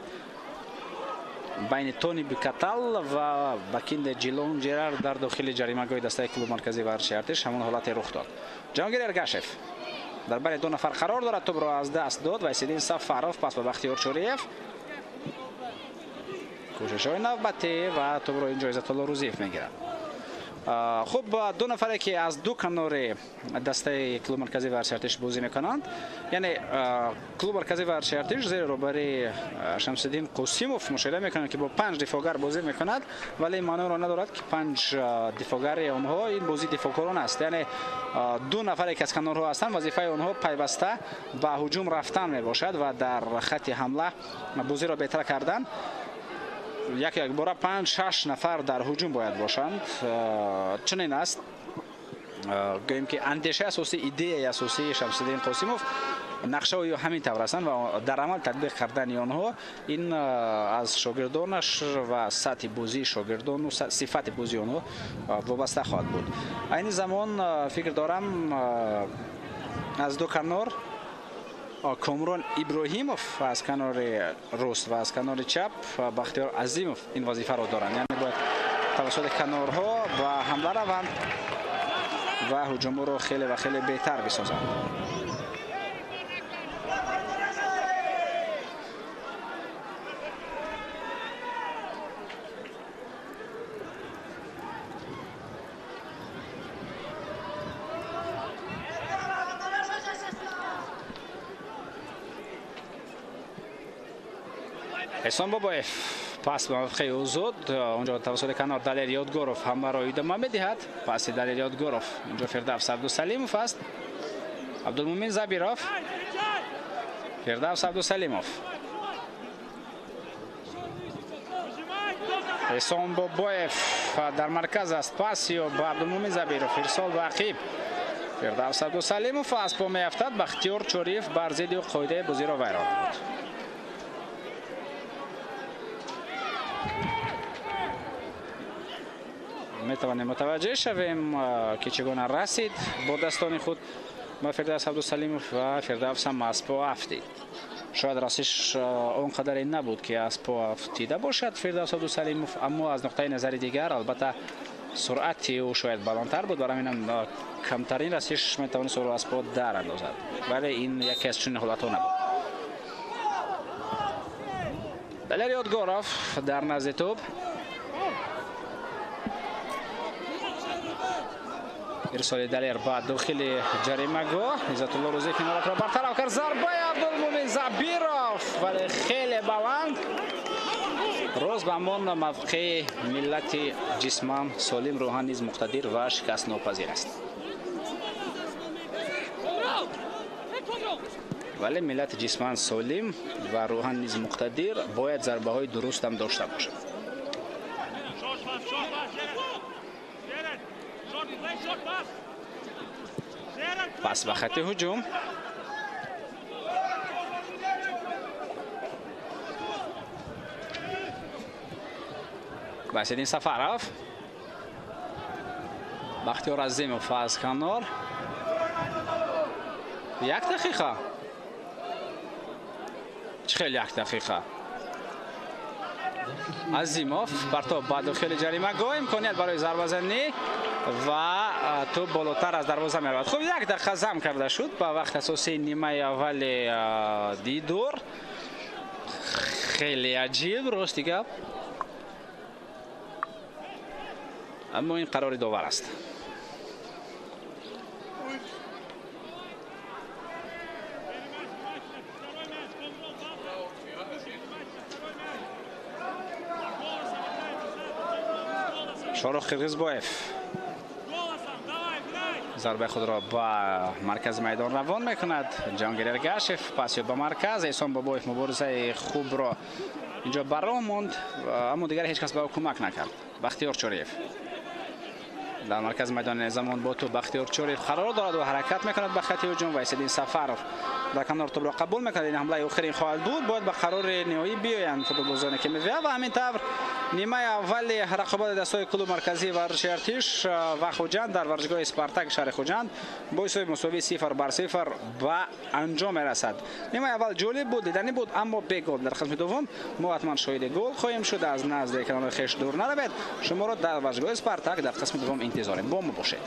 Байни Тони Бикатал ва Бакинде Ҷилон Ҷерар дар дохили ҷаримагоҳи дастаи клуби марказии варзиши Артиш ҳамон ҳолате рух дод. Ҷаҳонгир Эргашев дар байни ду нафар қарор дорад, тӯбро аз даст дод. Вайсиддин Сафаров пас ба Бахтиёр Чориев. Кӯшишҳои навбатӣ ва тӯбро инҷо Иззатулло Рӯзиев мегирад. Хуб, ду нафаре ки аз ду канори дастаи клуби марказии варзиши Артиш бозӣ мекунанд, яъне клуби марказии варзиши Артиш зери роҳбарии Шамсиддин Қосимов мушоҳида мекунанд, ки бо 5 дифоъгар бозӣ мекунад, вале маъноро надорад, ки 5 дифоъгари онҳо ин бозӣ дифоъкорон аст. Яъне ду нафаре ки аз канорҳо ҳастанд, вазифаи онҳо пайваста ба ҳуҷум рафтан мебошад ва дар хати ҳамла бозиро беҳтар кардан. Як якбора 5-6 нафар дар ҳуҷум бояд бошанд. Чунин аст. Гӯем ки андешаи асосӣ, идеяи асосии Шамсиддин Қосимов, нақшаҳои ӯ ҳамин тавр ҳастанд ва дар амал татбиқ кардани онҳо ин аз шогирдонаш ва сатҳи бозии шогирдону сифати бозии онҳо вобаста хоҳад буд. Айни замон фикр дорам, аз ду канор Комрон Иброҳимов аз канори рост ва аз канори чап Бахтиёр Азимов ин вазифаро доранд. Яъне бояд тавассути канорҳо ба ҳамла раванд ва ҳуҷумро хеле ва хеле беҳтар бисозанд. Эҳсон Бобоев пас ба мавқеи озод, онҷо тавассути канор Далер Ёдгоров ҳамларо идома медиҳад. Паси Далер Ёдгоров инҷо Фирдавс Абдусалимов аст. Абдулмумин Забиров, Фирдавс Абдусалимов, Эҳсон Бобоев дар марказ аст. Пас ё ба Абдулмумин Забиров, ирсол ба ақиб. Фирдавс Абдусалимов аз по меафтад. Бахтиёр Чориев бар зидди ӯ қоидаи бозиро вайрон намуд. Метавонем мутаваҷҷеҳ шавем, ки чӣ гуна расид бо дастони худ ба Фирдавс Абдусалимов ва Фирдавс ҳам аз по афтид. Шояд расиш он қадаре набуд, ки аз по афтида бошад Фирдавс Абдусалимов, аммо аз нуқтаи назари дигар албатта суръати ӯ шояд баландтар буд, барои ҳамин ҳам камтарин расиш метавонист ӯро аз по дар андозад, вале ин яке аз чунин ҳолатҳо набуд. Далер Ёдгоров дар назди тӯб. Ирсоли Далер ба дохили ҷаримагоҳ. Иззатулло Рӯзиев ин ҳолатро бартараф кард. Зарбаи Абдулмумин Забиров, вале хеле баланд. Роз ба ҳамон мавқеи миллати ҷисман солим, рӯҳан низ муқтадир ва шикастнопазир аст. Вале миллати ҷисман солим ва рӯҳан низ муқтадир бояд зарбаҳои дурустам дошта бошад. Пас ба хати ҳуҷум. Вайсиддин Сафаров, Бахтиёр Азимов аз канор. Як дақиқа. Чӣ хел як дақиқа? Азимов партоб ба дохили ҷаримагоҳ, имконият барои зарбазанӣ ва тӯб болотар аз дарвоза меравад. Хуб, як дақиқа зам карда шуд ба вақти асосии нимаи аввали дидор. Хеле аҷиб, рости гап, аммо ин қарори довар аст. Шорух Қирғизбоев зарбаи худро ба маркази майдон равон мекунад. Ҷаҳонгир Эргашев пас ё ба марказ. Эҳсон Бобоев муборизаи хубро инҷо ба роҳ монд, аммо дигар ҳеҷ кас ба ӯ кӯмак накард. Бахтиёр Чориев Дар маркази майдони замон бо тӯб Бахтиёр Чорев қарор дорад ва ҳаракат мекунад ба хати ҳуҷум ва Исиддин Сафаров дар канор тӯбро қабул мекунад. Ин ҳамлаи охирин хоҳад буд. Бояд ба қарори ниҳоӣ биёянд футболбозоне ки меоянд ва ҳамин тавр нимаи аввали рақобати дастҳои клуби марказии варзиши Артиш ва Хуҷанд дар варзишгоҳи Спартак шаҳри Хуҷанд бо ҳисоби мусовии 0-0 ба анҷом мерасад. Нимаи аввал ҷолиб буд, диданӣ буд, аммо бе гол. Дар қисми дуввум мо ҳатман шоҳиди гол хоҳем шуд. Аз назди экранҳои хеш дур наравед. Шуморо дар варзишгоҳи Спартак дар қисми дуввум интизорем. Бо мо бошед.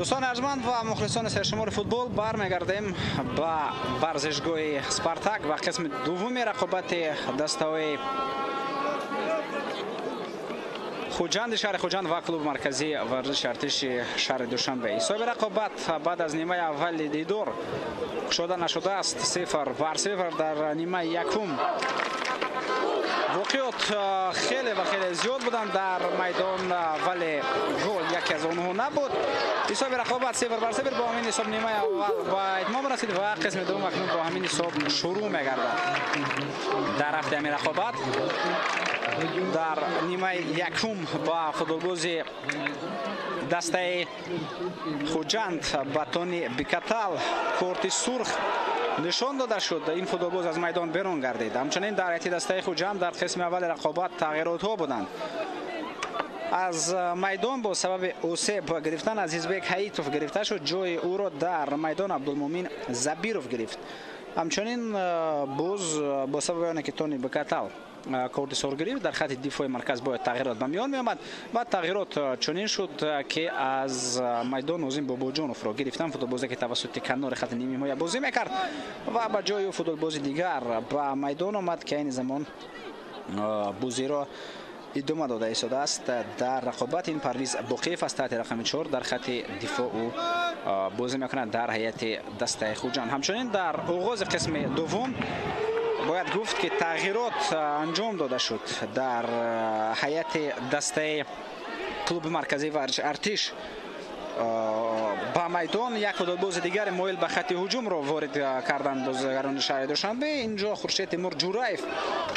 Дӯстони арҷманд ва мухлисони сершумори футбол, бармегардем ба варзишгоҳи Спартак ва қисми дуввуми рақобати дастаҳои Хуҷанди шаҳри Хуҷанд ва клуби марказии варзиши артиши шаҳри Душанбе. Ҳисоби рақобат баъд аз нимаи аввали дидор кушода нашудааст. 0-0 дар нимаи якум. Воқеот хеле ва хеле зиёд буданд дар майдон, вале гол яке аз онҳо набуд. Ҳисоби рақобат 0-0 бо ҳамин ҳисоб нимаи аввал ба итмом расид ва қисми дуввум акнун бо ҳамин ҳисоб шурӯъ мегардад. Дар рафти ҳамин рақобат дар нимаи якум ба футболбози дастаи Хуҷанд Батони Бикатал корти сурх нишон дода шуд. Ин футболбоз аз майдон берун гардид. Ҳамчунин дар ҳайати дастаи Хуҷанд дар қисми аввали рақобат тағйиротҳо буданд. Аз майдон бо сабаби осеб гирифтан Азизбек Ҳаитов гирифта шуд. Ҷои ӯро дар майдон Абдулмумин Забиров гирифт. Ҳамчунин боз бо сабаби оне ки Тони Бикатал корти сурх гирифт, дар хати дифои марказ бояд тағйирот ба миён меомад ва тағйирот чунин шуд, ки аз майдон Нозим Бобоҷоновро гирифтан, футболбозе ки тавассути канори хати нимҳимоя бозӣ мекард ва ба ҷои ӯ футболбози дигар ба майдон омад, ки айни замон бозиро идома дода истодааст. Дар рақобат ин Парвиз Боқиев аст, таҳти рақами 4 дар хати дифоъ ӯ бозӣ мекунад дар ҳайати дастаи Хуҷанд. Ҳамчунин дар оғози қисми дуввум бояд гуфт, ки тағйирот анҷом дода шуд дар ҳайати дастаи клуби марказии варзиши артиш. Ба майдон як футболбози дигари моил ба хати ҳуҷумро ворид карданд бозигарони шаҳри Душанбе. Инҷо Хуршед Тимур Ҷураев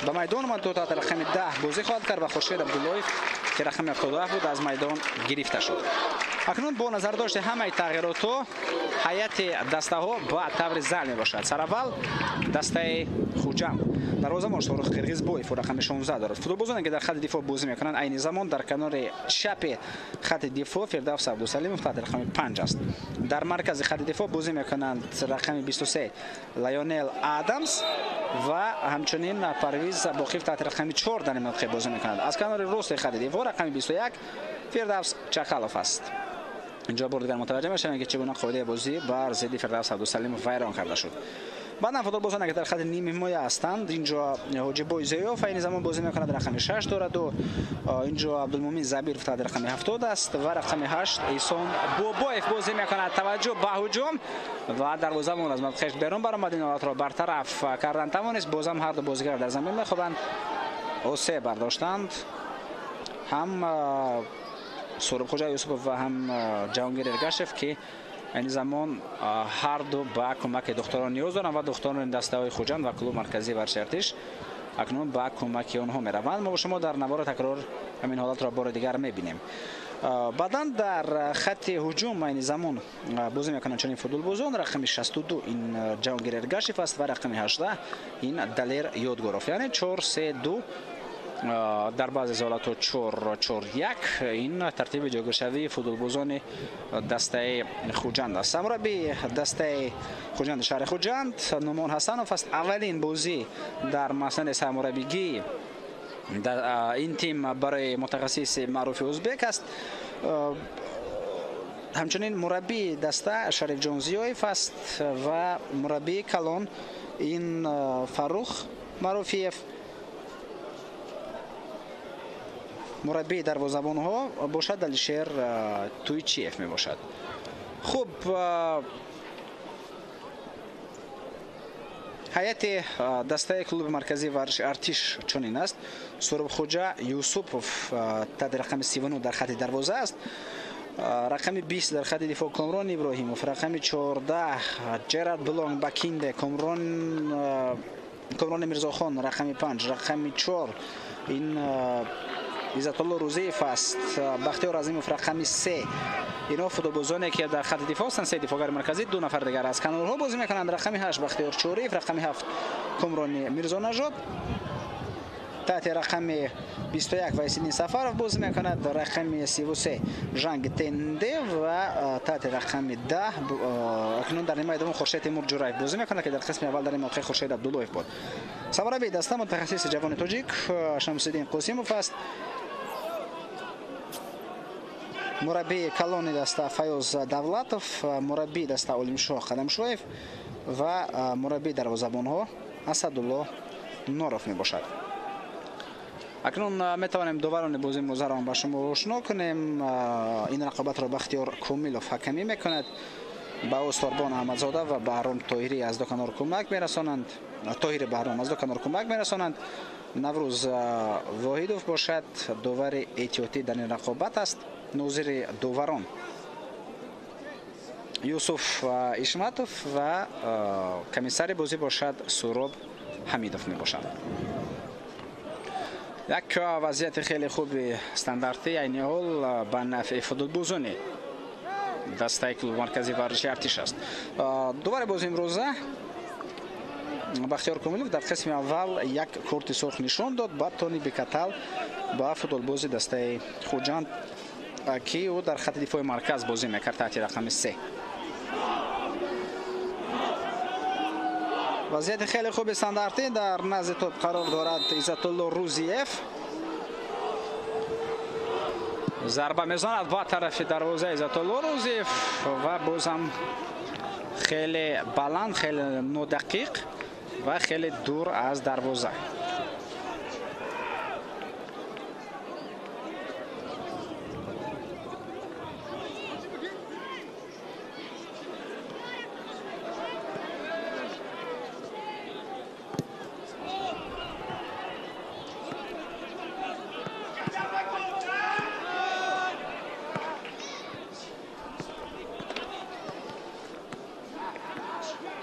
ба майдон омад, то таҳти рақами 10 бозӣ хоҳад кард ва Хуршед Абдуллоев, ки рақами 77 буд, аз майдон гирифта шуд. Акнун бо назардошти ҳамаи тағйиротҳо ҳайати дастаҳо ба таври зал мебошад. Сараввал дастаи Хуҷанд. Дарвозабон Шоҳрух Қирғизбоев рақами 16 дорад. Футболбозоне ки дар хати дифоъ бозӣ мекунанд, айни замон дар канори чапи хати дифоъ Фирдавс Абдусалимов таҳти рақами 5 аст. Дар маркази хати дифоъ бозӣ мекунанд рақами 23 Лайонел Адамс ва ҳамчунин Парвиз Боқиев таҳти рақами 4 дар ин мавқеъ бозӣ мекунад. Аз канори рости хати дифоъ рақами 21 Фирдавс Чақалов аст. Инҷо бор дигар мутаваҷҷеҳ мешавем, ки чӣ гуна қоидаи бозӣ бар зидди Фирдавс Абдусалимов вайрон карда шуд. Баъдан футболбозоне ки дар хати нимҳимоя ҳастанд, инҷо Ҳоҷибой Зиёев айни замон бозӣ мекунад, рақами 6 дорад, инҷо Абдулмумин Забиров таҳти рақами 70 аст ва рақами 8 Эҳсон Бобоев бозӣ мекунад. Таваҷҷӯҳ ба ҳуҷум ва дарвозабон аз мавқеаш берун баромад. Ин ҳолатро бартараф кардан тавонист. Бозам ҳар ду бозигар дар замин мехобанд, осеб бардоштанд. Ҳам Сурубхӯҷа Юсупов ва ҳам Ҷаҳонгир Эргашев, ки айни замон ҳар ду ба кӯмаки духтарон ниёз доранд ва духтарони дастаҳои Хуҷанд ва клуби марказии варзиши артиш акнун ба кӯмаки онҳо мераванд. Мо бо шумо дар навори такрор ҳамин ҳолатро бори дигар мебинем. Баъдан дар хати ҳуҷум айни замон бозӣ мекунанд чунин футболбозон: рақами 62 ин Ҷаҳонгир Эргашев аст ва рақами 18 ин Далер Ёдгоров. Яъне 4-3-2, дар баъзе ҳолатҳо 4-4-1. Ин тартиби ҷойгиршавии футболбозони дастаи Хуҷанд аст. Сармураббии дастаи Хуҷанди шаҳри Хуҷанд Нумон Ҳасанов аст. Аввалин бозӣ дар маснади сармураббигӣ ин тим барои мутахассиси маъруфи ӯзбек аст. Ҳамчунин мураббии даста Шарифҷон Зиёев аст ва мураббии калон ин Фаррух Маъруфиев. Мураббии дарвозабонҳо бошад Алишер Туйчиев мебошад. Хуб, ҳайати дастаи клуби марказии варзиши артиш чунин аст. Сурубхӯҷа Юсупов таҳти рақами 39 дар хати дарвоза аст. Рақами 20 дар хати дифоъ Комрон Иброҳимов, рақами 14 Ҷерард Блонг Бакинде, Комрони Мирзохон рақами 5, рақами 4 ин Иззатулло Рӯзиев аст, Бахтиёр Азимов рақами 3. Инҳо футболбозоне ки дар хати дифоъ ҳастанд, се дифоъгари марказӣ, ду нафар дигар аз канорҳо бозӣ мекунанд. Рақами 8 Бахтиёр Чориев, рақами 7 Комрони Мирзонажод, таҳти рақами 21 Вайсиддин Сафаров бозӣ мекунад, рақами 33 Жанг Тенде ва таҳти рақами 10 акнун дар нимаи дуввум Хуршед Тимур Ҷураев бозӣ мекунад, ки дар қисми аввал дар ин мавқеъ Хуршед Абдуллоев буд. Сармураббии даста мутахассиси ҷавони тоҷик Шамсиддин Қосимов аст. Мураббии калони даста Файоз Давлатов, мураббии даста Олимшоҳ Қадамшоев ва мураббии дарвозабонҳо Асадулло Норов мебошад. Акнун метавонем доварони бозии имрӯзаро ба шумо ошно кунем. Ин рақобатро Бахтиёр Комилов ҳакамӣ мекунад. Ба ӯ Сорбон Аҳмадзода ва Баҳром Тоҳирӣ аз ду канор кӯмак мерасонанд. Тоҳири Баҳром аз ду канор кӯмак мерасонанд. Наврӯз Воҳидов бошад довари эҳтиётӣ дар ин рақобат аст. Нозири доварон Юсуф Ишматов ва комиссари бозӣ бошад Суроб Ҳамидов мебошанд. Як вазъияти хеле хуби стандартӣ айни ҳол ба нафъи футболбозони дастаи клуби марказии варзиши Артиш аст. Довари бозии имрӯза Бахтиёр Комилов дар қисми аввал як корти сурх нишон дод ба Тони Бекатал, ба футболбози дастаи Хуҷанд, ки ӯ дар хати дифои марказ бозӣ мекард таҳти рақами 3. Вазъияти хеле хуби стандартӣ дар назди топ қарор дорад Иззатулло Рузиев. Зарба мезанад ба тарафи дарвоза Иззатулло Рузиев ва бозам хеле баланд, хеле нодақиқ ва хеле дур аз дарвоза.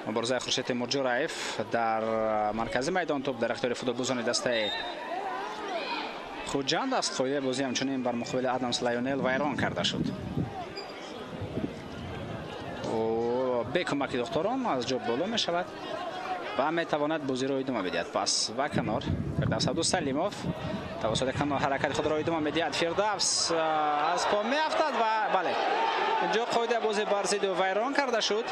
Муборизаи Хуршед Темурҷураев дар маркази майдон топ дар ихтиёри футболбозони дастаи Хуҷанд аст. Қоидаи бозӣ ҳамчунин бар муқобили Адамс Лайонел вайрон карда шуд. Бе кӯмаки духтарон аз ҷо боло мешавад ва метавонад бозиро идома бидиҳад. Пас ва канор Фирдавс Абдусалимов тавассути канор ҳаракати худро идома медиҳад. Фирдавс аз по меафтад ва бале, инҷо қоидаи бозӣ бар зидди ӯ вайрон карда шуд.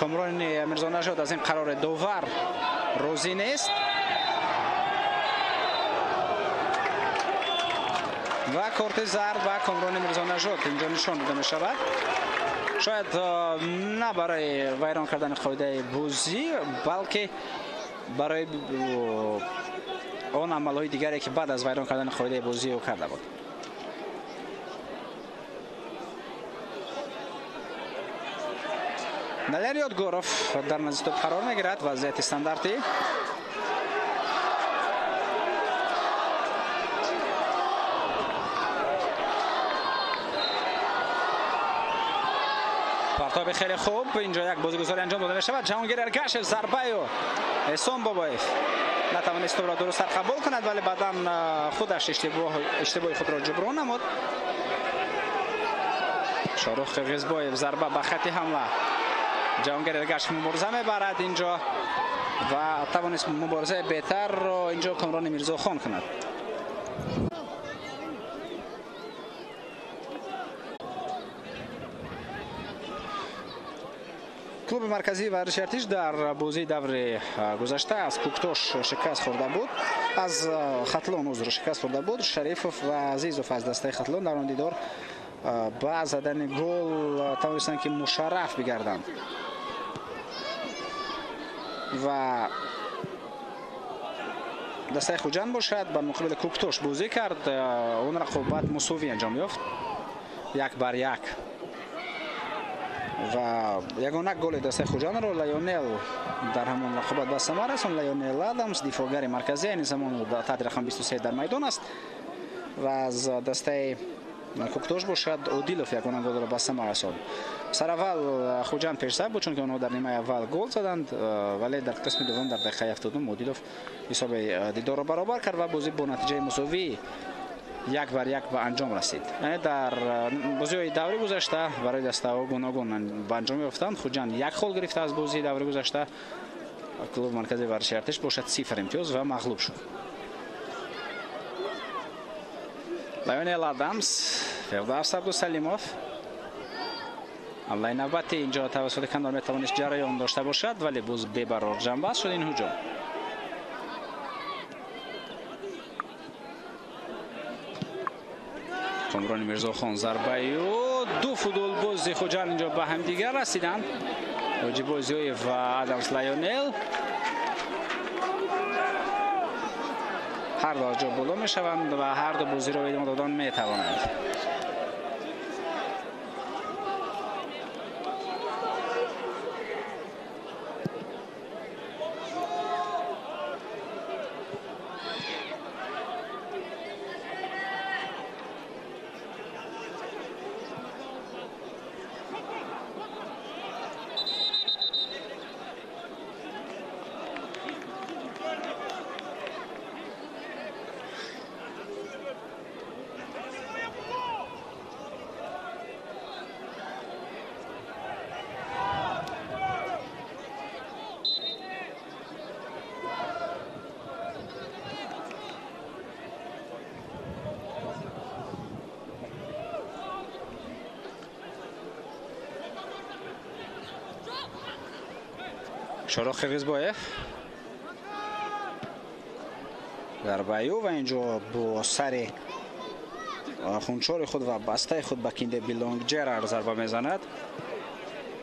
Комрони Мирзонажод аз ин қарори довар розӣ нест ва корти зард ба Комрони Мирзонажод инҷо нишон дода мешавад. Шояд на барои вайрон кардани қоидаи бозӣ, балки барои он амалҳои дигаре ки баъд аз вайрон кардани қоидаи бозӣ ӯ карда буд. Далер Ёдгоров дар назди топ қарор мегирад. Вазъияти стандартӣ. Партоби хеле хуб. Инҷо як бозигузорӣ анҷом дода мешавад. Ҷаҳонгир Эргашев зарбаю Эҳсон Бобоев натавонист топро дурусттар қабул кунад, вале баъдан худаш иштибоҳи худро ҷуброн намуд. Шоҳрух Қирғизбоев зарба ба хати ҳамла. Ҷаҳонгир Эргашев мубориза мебарад инҷо ва тавонист муборизаи беҳтарро инҷо Комрони Мирзохон кунад. Клуби марказии варзиши Артиш дар бозии даври гузашта аз Куктош шикаст хӯрда буд, аз Хатлон узр шикаст хӯрда буд. Шарифов ва Азизов аз дастаи Хатлон дар он дидор ба задани гол тавонистанд ки мушарраф бигарданд ва дастаи Хуҷанд бошад ба муқобили Куктош бозӣ кард. Он рақобат мусовӣ анҷом ёфт, 1-1 ва ягона голи дастаи Хуҷандро Лайонел дар ҳамон рақобат ба самар расонд. Лайонел Адамс, дифоъгари марказӣ, айни замон таҳти рақами 23 дар майдон аст ва аз дастаи Куктош бошад Одилов ягона голро ба самар расонд. Сараввал Хуҷанд пешсаф буд, чунки онҳо дар нимаи аввал гол заданд, вале дар қисми дуввум дар дақиқаи 72 Одилов ҳисоби дидорро баробар кард ва бозӣ бо натиҷаи мусовӣ 1-1 ба анҷом расид. Яъне дар бозиҳои даври гузашта барои дастаҳо гуногун ба анҷом ёфтанд. Хуҷанд як хол гирифта аз бозии даври гузашта, клуби марказии варзиши Артиш бошад 0 имтиёз ва мағлуб шуд. Лайонел Адамс, Фирдавс Абдусалимов. Ҳамлаи навбатӣ инҷо тавассути канор метавонист ҷараён дошта бошад, вале боз бебарор ҷамъбаст шуд ин ҳуҷум. Комрон Мирзохон зарбаи ӯ, ду футболбози Хуҷанд инҷо ба ҳамдигар расиданд. Ҳоҷибой Зиёев ва Адамс Лайонел. Ҳар ду аз ҷо боло мешаванд ва ҳар ду бозиро идома додан метавонанд. Шорух Қирғизбоев зарбаи ӯ ва инҷо бо сари хунчори худ ва бастаи худ ба кинде Билонг Ҷерард зарба мезанад.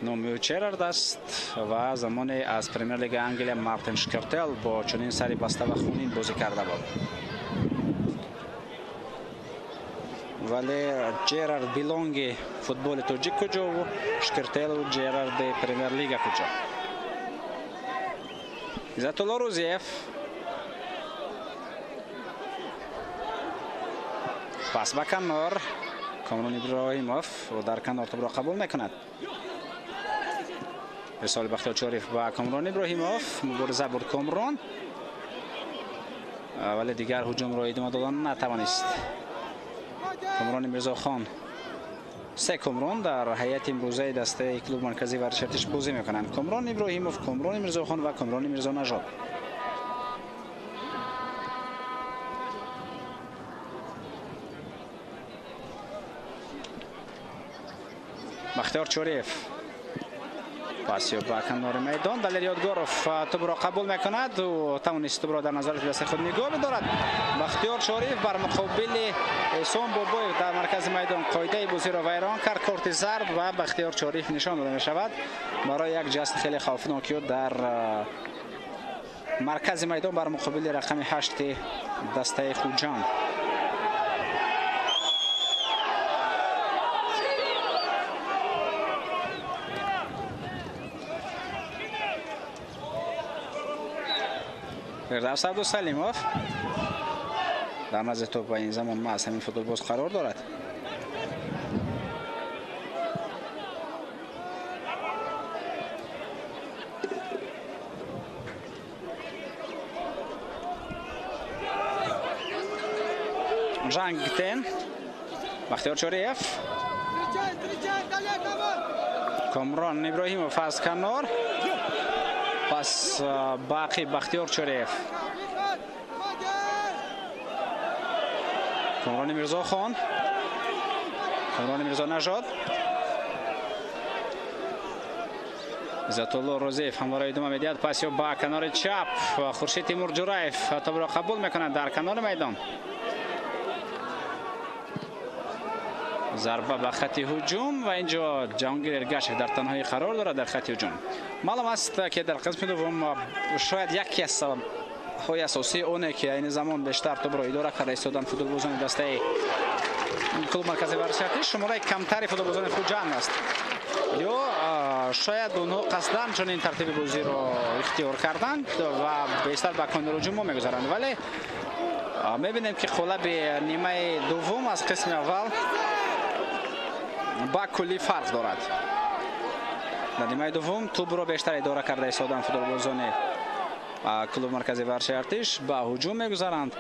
Номи ӯ Ҷерард аст ва замоне аз Премер-лигаи Англия Мартин Шкертел бо чунин сари баста ва хунин бозӣ карда буд. Вале Ҷерард Билонги футболи тоҷик куҷову Шкертелу Ҷерарди Премер-лига куҷо? Иззатулло Рӯзиев пас ба канор. Комрон Иброҳимов дар канор тӯбро қабул мекунад. Ирсоли Бахтиёр Чориев ба Комрон Иброҳимов. Мубориза бурд Комрон, вале дигар ҳуҷумро идома додан натавонист. Комрони Мирзохон. Се Комрон дар ҳайати имрӯзаи дастаи клуби марказии варзиши Артиш бозӣ мекунанд. Комрон Иброҳимов, Комрони Мирзохон ва Комрони Мирзонажод. Бахтиёр Чориев пас ё ба канори майдон. Далер Ёдгоров тӯбро қабул мекунад. Ӯ тавонист тӯбро дар назарати дасти худ нигоҳ бидорад. Бахтиёр Чориев бар муқобили Эҳсон Бобоев дар маркази майдон қоидаи бозиро вайрон кард. Корти зард ва Бахтиёр Чориев нишон дода мешавад барои як ҷаст хеле хавфнокӣ дар маркази майдон бар муқобили рақами 8 дастаи Хуҷанд. Фирдавс Абдусалимов дар назди тӯп ба ин замон маҳз ҳамин футболбоз қарор дорад. Жанг Тен, Бахтиёр Чориев, Комрон Иброҳимов аз канор, пас бақи Бахтиёр Чориев, Комрони Мирзохон, Комрони Мирзонажод, Иззатулло Рӯзиев ҳамвора идома медиҳад. Пас ё ба канори чап Хуршид Тимурҷураев тӯбро қабул мекунад дар канори майдон. Зарба ба хати ҳуҷум ва инҷо Ҷаҳонгир Эргашев дар танҳоӣ қарор дорад дар хати ҳуҷум. Маълум аст, ки дар қисми дуввум шояд яке аз сабабҳои асосии оне, ки айни замон бештар тӯбро идора карда истодан футболбозони дастаи клуби марказии варзиши Артиш, шумораи камтари футболбозони Хуҷанд аст. Ё шояд онҳо қасдан чунин тартиби бозиро ихтиёр карданд ва бештар ба контрҳуҷумҳо мегузаранд. Вале мебинем, ки қолаби нимаи дуввум аз қисми аввал ба куллӣ фарқ дорад. Дар нимаи дуввум тӯбро бештар идора карда истодан футболбозони клуби марказии варзиши Артиш ба ҳуҷум мегузаранд,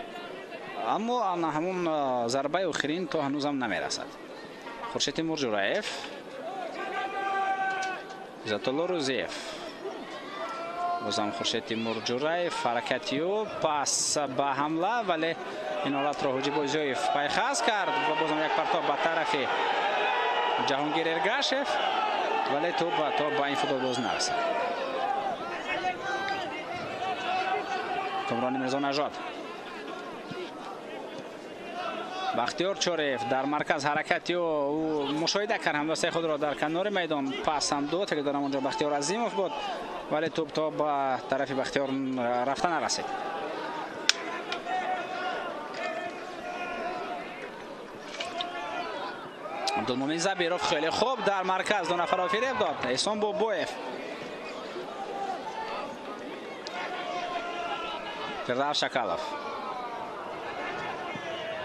аммо ҳамон зарбаи охирин то ҳанӯзам намерасад. Хуршид Тимурҷураев, Иззатулло Рӯзиев, бозам Хуршид Тимурҷураев, ҳаракати ӯ пас ба ҳамла, вале ин ҳолатро Ҳоҷибой Зиёев пайхас кард ва бозам як партоб ба тарафи Ҷаҳонгир Эргашев, вале тӯб то ба ин футболбоз нарасид. Комрони Мирзонажод, Бахтиёр Чориев дар марказ ҳаракати ӯ мушоҳида кард ҳамдастаи худро дар канори майдон, пас ҳам дод, фикр дорам онҷо Бахтиёр Азимов буд, вале тӯп то ба тарафи Бахтиёр рафта нарасид. Абдулмумин Забиров хеле хуб дар марказ ду нафарро фиреб дод. Эҳсон Бобоев, Фирдавс Шакалов,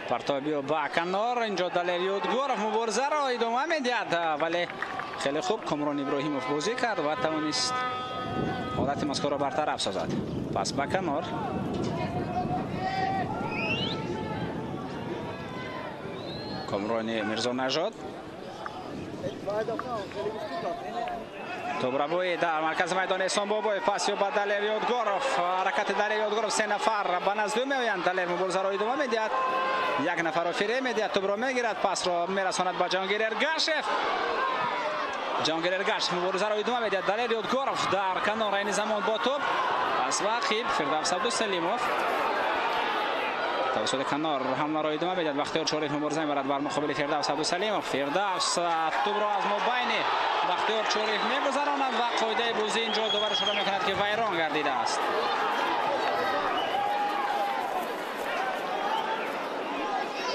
партобио ба канор. Инҷо Далер Ёдгоров муборизаро идома медиҳад, вале хеле хуб Комрон Иброҳимов бозӣ кард ва тавонист ҳолати мазкурро бартараф созад. Пас ба канор. Комрони Мирзонажод. Тӯбрабоӣ дар маркази майдон Эҳсон Бобоев, пас ё ба Далер Ёдгоров. Ҳаракати Далер Ёдгоров, се нафар ба назди ӯ меоянд. Далер муборизаро идома медиҳад, як нафарро фиреб медиҳад, тӯбро мегирад, пасро мерасонад ба Ҷонгир Эргашев. Ҷонгир Эргашев муборизаро идома медиҳад. Далер Ёдгоров дар канор айни замон бо тӯб. Пас ва ақиб Фирдавс Абдусалимов тавассути канор ҳамларо идома медиҳад. Бахтиёр Чориев мубориза мебарад бар муқобили Фирдавс Абдусалимов. Фирдавс тӯбро аз мобайни Бахтиёр Чориев мегузаронад ва қоидаи бозӣ инҷо довар ишора мекунад, ки вайрон гардидааст.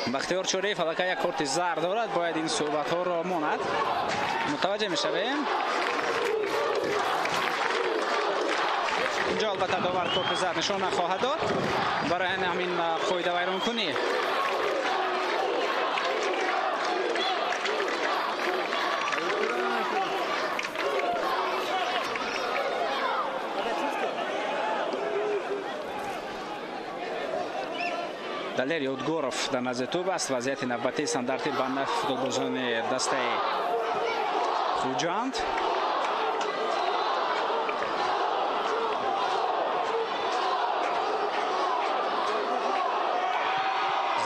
Бахтиёр Чориев аллакай як корти зард дорад, бояд ин суҳбатҳоро монад. Мутаваҷҷеҳ мешавем. Инҷо албатта довар корти зард нишон нахоҳад дод барои ҳамин қоида вайронкунӣ. Далер Ёдгоров дар назди тӯб аст. Вазъияти навбатии стандартӣ ба нафъи футболбозони дастаи Хуҷанд.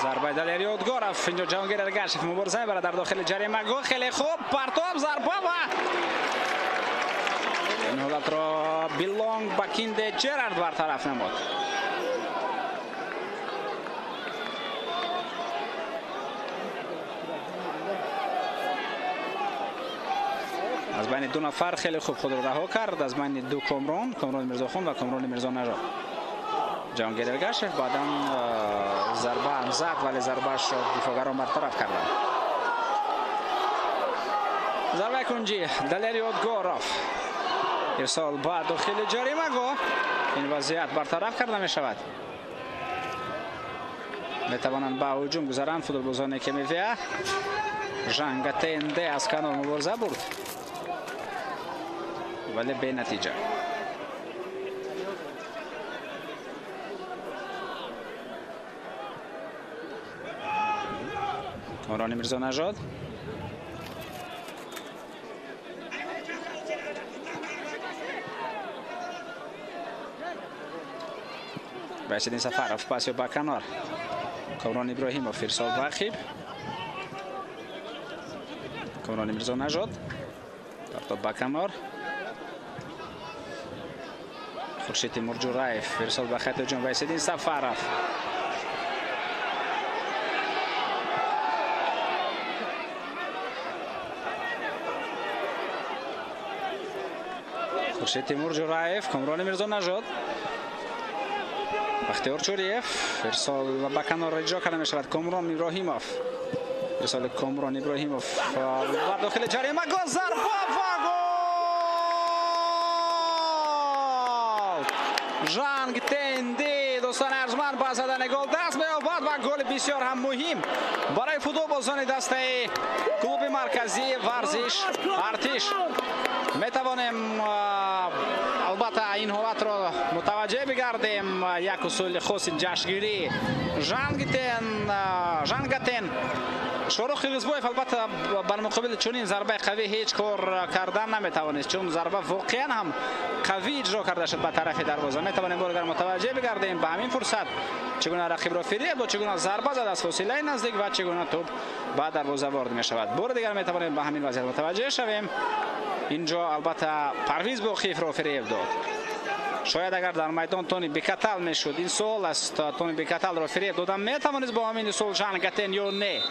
Зарбаи Далер Ёдгоров. Инҷо Ҷонгир Эргашев мубориза мебарад дар дохили ҷаримагоҳ. Хеле хуб партоб, зарба ва ин ҳолатро Билонг Бакинде Ҷерард бартараф намуд. Аз байни ду нафар хеле хуб худро раҳо кард, аз байни ду Комрон, Комрони Мирзохон ва Комрони Мирзонажод. Ҷонгир Эргашев баъдан зарба ҳам зад, вале зарбаашро дифоъгарон бартараф карданд. Зарбаи кунҷӣ Далер Ёдгоров, ирсол ба дохили ҷаримагоҳ. Ин вазъият бартараф карда мешавад. Метавонанд ба ҳуҷум гузаранд футболбозоне ки мевия. Жанга Тенде аз канор мубориза бурд, вале бенатиҷа. Комрони Мирзонажод. Байсиддин Сафаров, пас ё ба канор. Комрон Иброҳимов, ирсол ба ақиб. Комрони Мирзонажод, партоб ба канор. Хуршид Тимурҷураев, ирсол ба хати ҳуҷум. Байсиддин Сафаров. Хуршид Тимурҷураев, Комрони Мирзонажод. Бахтиёр Чориев, ирсол ба канор иҷро карда мешавад. Комрон Иброҳимов, ирсоли Комрон Иброҳимов бар дохили ҷаримагоҳ, зарба ва гол! Жанг Тенди, дӯстони арҷманд, ба задани гол даст меёбад ва голи бисёр ҳам муҳим барои футболбозони дастаи клуби марказии варзиш Артиш. Метавонем албатта ин ҳолатро мутаваҷҷеҳ бигардем. Як усули хоси ҷашнгирӣ Жангатен. Шорух Қирғизбоев албатта бар муқобили чунин зарбаи қавӣ ҳеҷ кор кардан наметавонист, чун зарба воқеан ҳам қавӣ иҷро карда шуд ба тарафи дарвоза. Метавонем бори дигар мутаваҷҷеҳ бигардем ба ҳамин фурсат чӣ гуна рақибро фиреб дод, чӣ гуна зарба зад аз фосилаи наздик ва чӣ гуна тӯб ба дарвоза ворид мешавад. Бори дигар метавонем ба ҳамин вазъият мутаваҷҷеҳ шавем. Инҷо албатта Парвиз Боқиевро фиреб дод. Шояд агар дар майдон Тони Бекатал мешуд, ин суол аст, Тони Бекаталро фиреб додан метавонист бо ҳамин усул Жан Гатен ё не?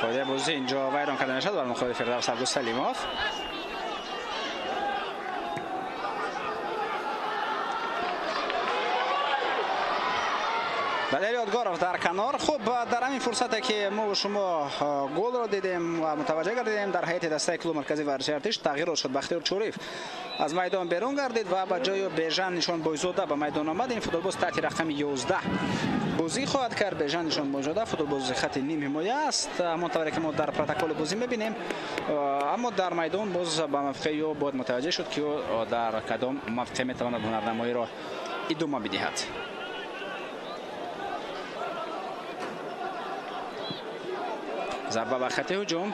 Қоидаи бозӣ инҷо вайрон карда мешавад бар муқобили Фирдавс Абдусалимов. Валерий Ёдгоров дар канор. Хуб, дар ҳамин фурсате ки мо шумо голро дидем ва мутаваҷҷеҳ гардидем, дар ҳайати дастаи клуби марказии варзиши Артиш тағйирот шуд. Бахтиёр Чӯриев аз майдон берун гардид ва ба ҷои Бежан Нишонбойзода ба майдон омад. Ин футболбоз таҳти рақами 11 бозӣ хоҳад кард. Бежан Нишонбойзода футболбози хати ним ҳимоя аст, ҳамон тавре ки мо дар протоколи бозӣ мебинем. Аммо дар майдон боз ба мавқеи ӯ бояд мутаваҷҷеҳ шуд, ки ӯ дар кадом мавқеъ метавонад ҳунарнамоиро идома бидиҳад. Зарба ба хати ҳуҷум.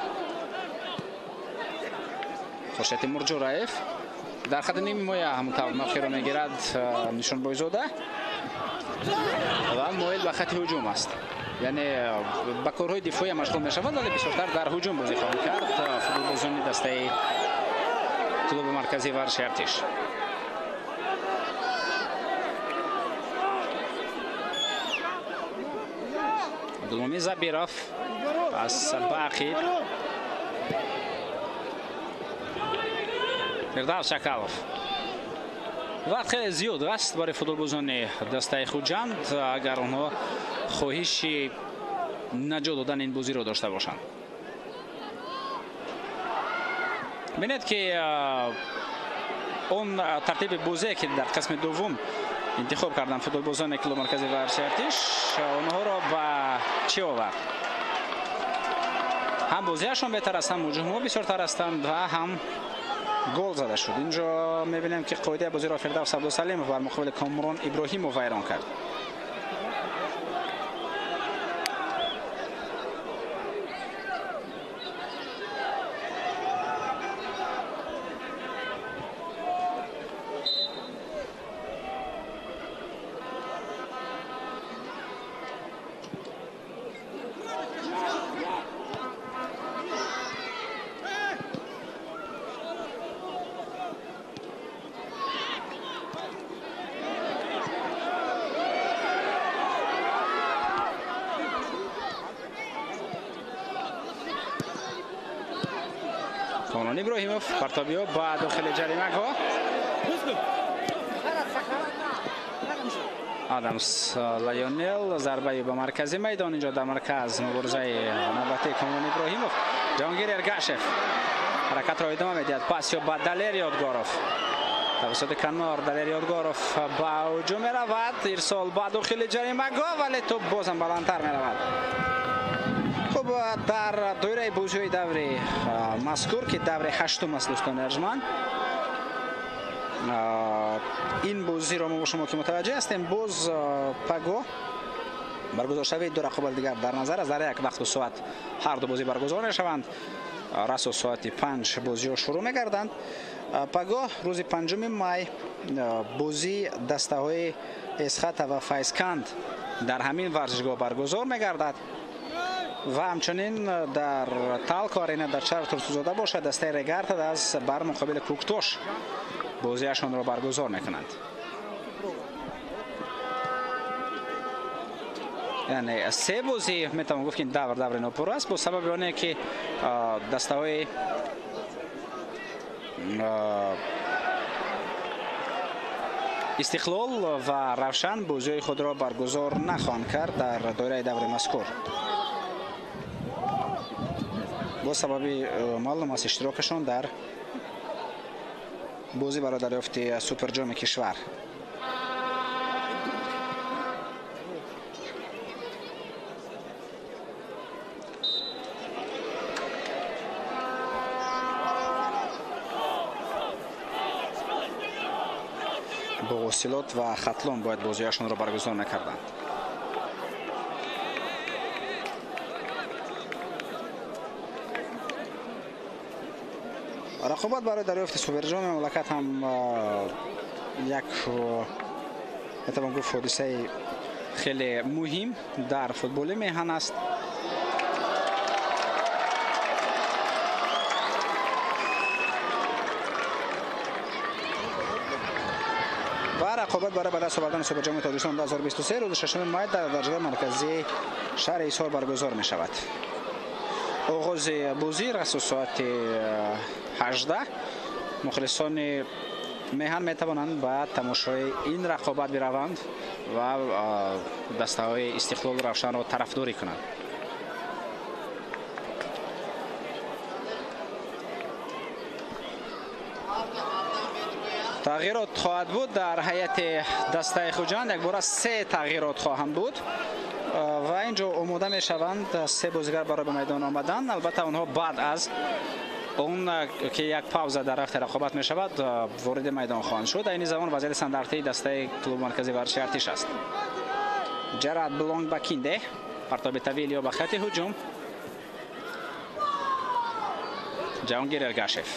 Хуршед Тимурҷураев дар хати ним ҳимоя ҳамон тавр мавқеъро мегирад Нишонбойзода ва моил ба хати ҳуҷум аст. Яъне ба корҳои дифоия машғул мешавад, вале бисёртар дар ҳуҷум бозӣ хоҳанд кард футболбозони дастаи клуби марказии варзиши Артиш. Абдулмумин Забиров аз Бақид. Фирдавс Шакалов. Вақт хеле зиёд аст барои футболбозони дастаи Хуҷанд, агар онҳо хоҳиши наҷот додани ин бозиро дошта бошанд. Бинед ки он тартиби бозе ки дар қисми дуввум интихоб карданд футболбозони клуби марказии варзиши Артиш, онҳоро ба чӣ овард? Ҳам бозиашон беҳтар аст, ҳам ҳуҷумҳо бисёртар ҳастанд ва ҳам гол зада шуд. Инҷо мебинем ки қоидаи бозиро Фирдавс Абдусалимов бар муқобили Комрон Иброҳимов вайрон кард. Комрон Иброҳимов партобиё ба дохили ҷаримагоҳ. Адамс Лайонел зарбаи ба маркази майдон. Инҷо дар марказ муборизаи навбатии Комрон Иброҳимов. Ҷаҳонгир Эргашев ҳаракатро идома медиҳад. Пас ё ба Далер Ёдгоров. Тавассути канор Далер Ёдгоров ба ҳуҷум меравад. Ирсол ба дохили ҷаримагоҳ, вале тӯп бозам баландтар меравад. Хуб, дар доираи бозиҳои даври мазкур, ки даври ҳаштум аст, дӯстони арҷманд, ин бозиро мо бо шумо ки мутаваҷҷеҳ ҳастем, боз паго баргузоршавии ду рақобати дигар дар назар аст. Дар як вақту соат ҳар ду бозӣ баргузор мешаванд. Расо соати 5 бозиҳо шурӯъ мегарданд. Паго рӯзи 5 май бозии дастаҳои Эсхата ва Файзканд дар ҳамин варзишгоҳ баргузор мегардад ва ҳамчунин дар Талко Арена дар шаҳри Турсунзода бошад, дастаи Регарта аз бар муқобили Куктош бозиашонро баргузор мекунанд. Яъне се бозӣ метавон гуфт, ки давр даври нопурра аст, бо сабаби оне ки дастаҳои Истиқлол ва Равшан бозиҳои худро баргузор нахоҳанд кард дар доираи даври мазкур. Бо сабаби маълум аст иштирокашон дар бозӣ барои дарёфти суперҷоми кишвар. Боғосилот ва Хатлон бояд бозиҳояшонро баргузор мекарданд. Рақобат барои дарёфти суперҷоми мамлакат ҳам як метавон гуфт ҳодисаи хеле муҳим дар футболи меҳан аст. Ва рақобат барои ба даст овардани суперҷоми Тоҷикистон 2023 рӯзи 6 май дар дарҷаи марказии шаҳри Ҳисор баргузор мешавад. Оғози бозӣ расу соати 18. Мухлисони меҳан метавонанд ба тамошои ин рақобат бираванд ва дастаҳои Истиқлолу Равшанро тарафдорӣ кунанд. Тағйирот хоҳад буд дар ҳайати дастаи Хуҷанд. Якбора се тағйирот хоҳанд буд ва инҷо омода мешаванд се бозигар барои ба майдон омадан. Албатта онҳо баъд аз он ки як пауза дар рафти рақобат мешавад вориди майдон хоҳанд шуд. Айни замон вазъияти стандартии дастаи клуби марказии варзиши Артиш аст. Ҷарад Блонг ба Кинде, партоби тавил ё ба хати ҳуҷум. Ҷаҳонгир Эргашев.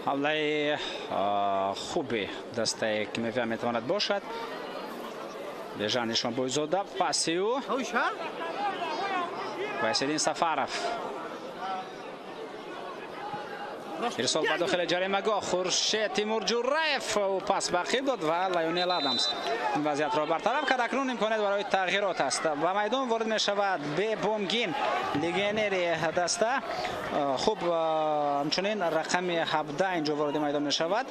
Ҳамлаи хуби дастаи Кимевия метавонад бошад. Бежан Нишонбойзода, паси ӯ Вайсиддин Сафаров. Ирсол ба дохили ҷаримагоҳ. Хуршед Тимурҷураев ӯ пас ба ақиб дод ва Лайонел Адамс ин вазъиятро бартараф кард. Акнун имконият барои тағйирот аст. Ба майдон ворид мешавад Бебонгин, легионери даста. Хуб, ҳамчунин рақами 17 инҷо вориди майдон мешавад.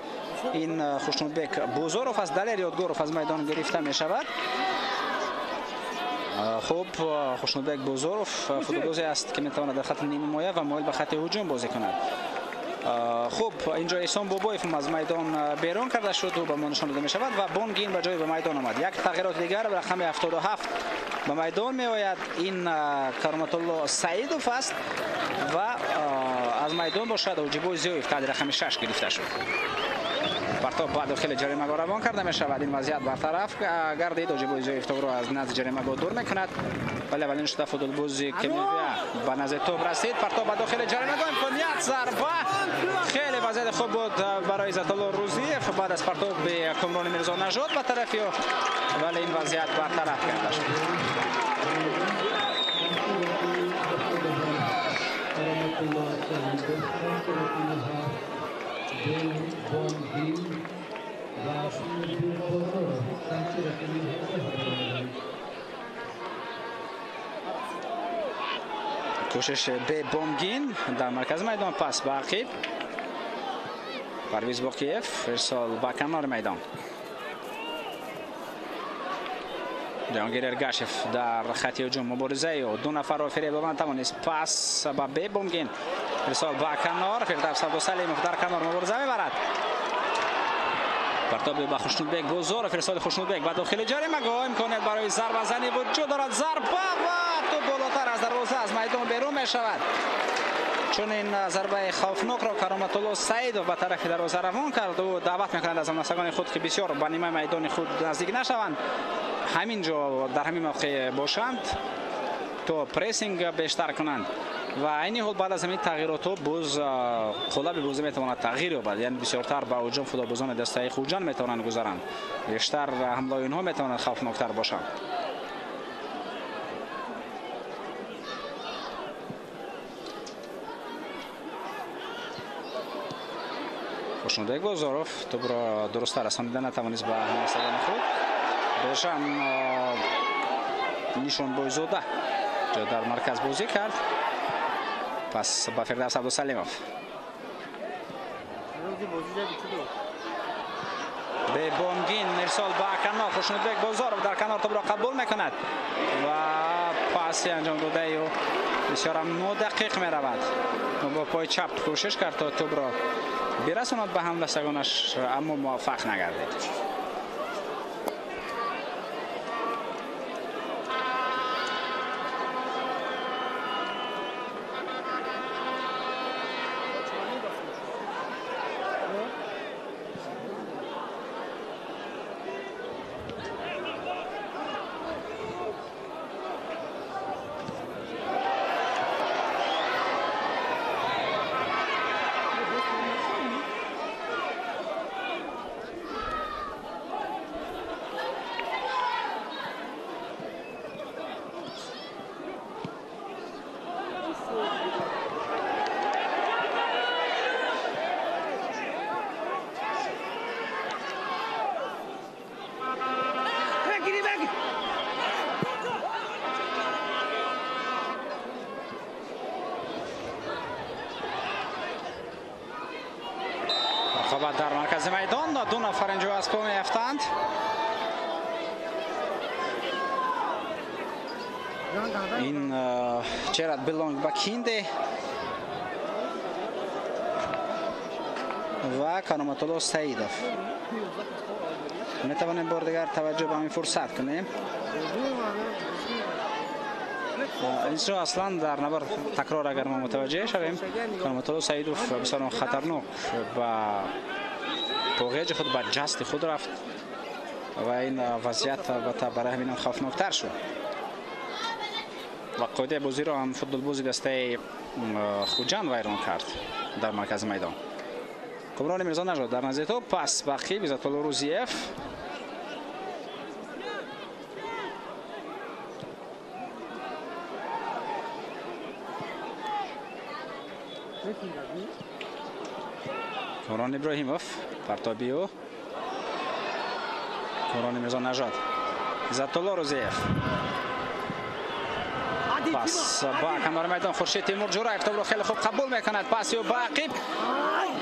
Ин Хушнудбек Бозоров аст. Далер Ёдгоров аз майдон гирифта мешавад. Хуб, Хушнудбек Бозоров футболбозе аст, ки метавонад дар хати нимҳимоя ва моил ба хати ҳуҷум бозӣ кунад. Хуб, инҷо Эҳсон Бобоев аз майдон берун карда шуд, ӯ ба мо нишон дода мешавад ва Бонгин ба ҷои ба майдон омад. Як тағйироти дигар ба рақами 77 ба майдон меояд. Ин Кароматулло Саидов аст ва аз майдон бошад Ҳоҷибой Зиёев таҳти рақами 6 гирифта шуд. Партоб ба дохили ҷаримагоҳ равон карда мешавад. Ин вазъият бартараф гардид. Ҳоҷибой Зиёев топро аз назди ҷаримагоҳ дур мекунад, вале аввалин шуда футболбози Кимевия ба назди топ расид. Партоб ба дохили ҷаримагоҳ, имконият, зарба. Хеле вазъияти хуб буд барои Иззатулло Рӯзиев баъд аз партоби Комрони Мирзонажод ба тарафи ӯ, вале ин вазъият бартараф карда шуд. Кӯшиш Бебонгин дар маркази майдон, пас ба ақиб. Парвиз Боқиев, ирсол ба канори майдон. Ҷаҳонгир Эргашев дар хати ҳуҷум муборизаи ӯ ду нафарро фиреб додан тавонист. Пас ба Бебонгин, ирсол ба канор. Фирдавс Абдусалимов дар канор мубориза мебарад. Партоби ба Хушнудбек Бозоров, ирсоли Хушнудбек ба дохили ҷаримагоҳ. Имконият барои зарбазанӣ вуҷуд дорад. Зарба ва топ болотар аз дарвоза аз майдон берун мешавад. Чунин зарбаи хавфнокро Кароматулло Саидов ба тарафи дарвоза равон кард. Ӯ даъват мекунад аз ҳамнасагони худ, ки бисёр ба нимаи майдони худ наздик нашаванд, ҳамин ҷо дар ҳамин мавқеъ бошанд то прессинг бештар кунанд. Ва айни ҳол баъд аз ҳамин тағйиротҳо боз қолаби бозӣ метавонад тағйир ёбад, яъне бисёртар ба ҳуҷум футболбозони дастаи Хуҷанд метавонанд гузаранд, бештар ҳамлаи онҳо метавонанд хавфноктар бошанд. Хушнудбек Бозоров тӯбро дурусттар расонида натавонист ба ҳамнасагони худ. Бежан Нишонбойзода ҷо дар марказ бозӣ кард. Пас ба Фирдавс Абдусалимов. Бебонгин ирсол ба канор. Хушнудбек Бозоров дар канор тӯбро қабул мекунад ва паси анҷом додаи ӯ бисёрам нодақиқ меравад. Бо пои чап кӯшиш кард то тӯбро бирасонад ба ҳамдастагонаш, аммо муваффақ нагардид. Рақобат дар маркази майдон, ду нафар инҷо аз по меафтанд. Ин Джерард Белонг Бакинде ва Кароматулло Саидов. Метавонем бор дигар таваҷҷӯҳ ба ҳамин фурсат кунем. Инро аслан дар навар такрор агар мо мутаваҷҷеҳ шавем, Кароматулло Саидов бисёр хатарнок ба поғеҷи худ, ба ҷасти худ рафт ва ин вазъият албатта барои ҳамин ҳам хавфноктар шуд. Ва қоидаи бозиро ҳам футболбози дастаи Хуҷанд вайрон кард дар маркази майдон. Комрони Мирзо Нажод дар назди топ, пас ба қиб Иззатулло Рӯзиев. Комрон Иброҳимов, партоби ӯ. Комрони Мирзо Нажод. Иззатулло Рӯзиев. Пас ба канори майдон Хуршид Тимур Ҷураев топро хеле хуб қабул мекунад. Паси ӯ ба ақиб.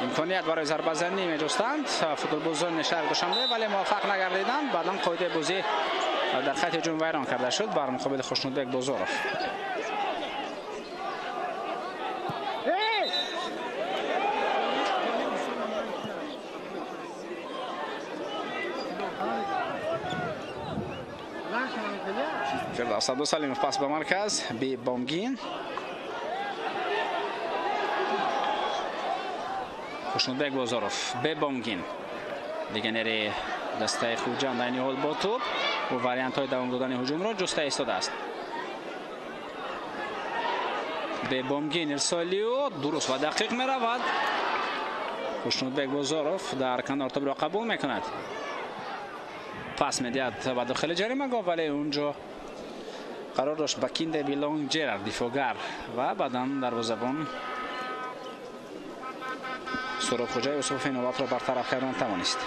Имконият барои зарбазанӣ меҷустанд футболбозони шаҳри Душанбе, вале муваффақ нагардиданд. Баъдан қоидаи бозӣ дар хати ҳуҷум вайрон карда шуд бар муқобили Хушнудбек Бозоров. Фирдавс Абдусалимов пас ба марказ, Бебомгин. Хушнудбек Бозоров, Бебомгин. Легионери дастаи Хуҷанд айни ҳол бо тӯб бо вариантҳои давом додани ҳуҷумро ҷуста истодааст. Бебомгин ирсоли ӯ дуруст ва дақиқ меравад. Хушнудбек Бозоров дар канор тӯбро қабул мекунад. Пас медиҳад ба дохили ҷаримагоҳ, вале унҷо қарор дошт Бакинде Билонг Джерард дифоъгар ва баъдан дарвозабон Суробхоҷа Юсуфов ин ҳолатро бартараф кардан тавонист.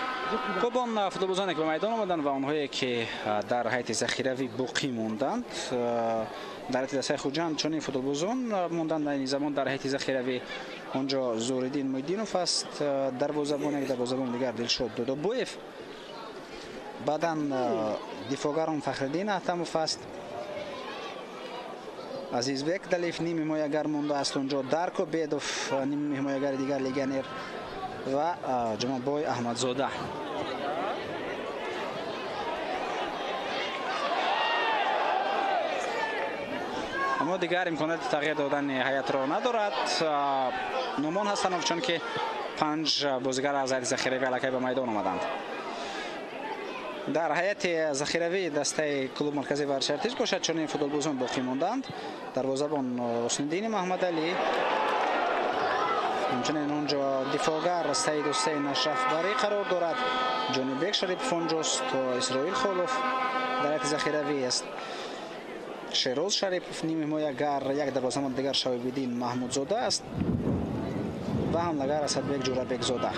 Хуб, он футболбозоне ки ба майдон омаданд ва онҳое ки дар ҳайати захиравӣ боқӣ монданд, дар ҳайати дастаи Хуҷанд чунин футболбозон монданд. Айни замон дар ҳайати захиравӣ онҷо Зуҳриддин Муҳиддинов аст, дарвозабон, як дарвозабон дигар Дилшод Дудобоев, баъдан дифоъгарон Фахриддин Аҳтамов аст, Азизбек Далиев ним ҳимоягар мондааст онҷо, Дарко Бедов ним ҳимоягари дигар легионер ва Ҷумабой Аҳмадзода. Аммо дигар имконияти тағйир додани ҳайатро надорад Нумон Ҳасанов, чунки 5 бозигар аз ҳайати захиравӣ аллакай ба майдон омаданд. Дар ҳайати захиравии дастаи клуб марказии варзиши Артиш бошад чунин футболбозон боқӣ монданд. Дарвозабон Ҳусниддини Маҳмадалӣ, ҳамчунин онҷо дифоъгар Саид Ҳусейн Ашрафбарӣ қарор дорад, Ҷонибек Шарипов онҷост, Исроил Холов дар ҳайати захиравӣ аст, Шероз Шарипов ним ҳимоягар, як дарвозабон дигар Шоҳибиддин Маҳмудзода аст ва ҳамлагар Асадбек Ҷӯрабекзода.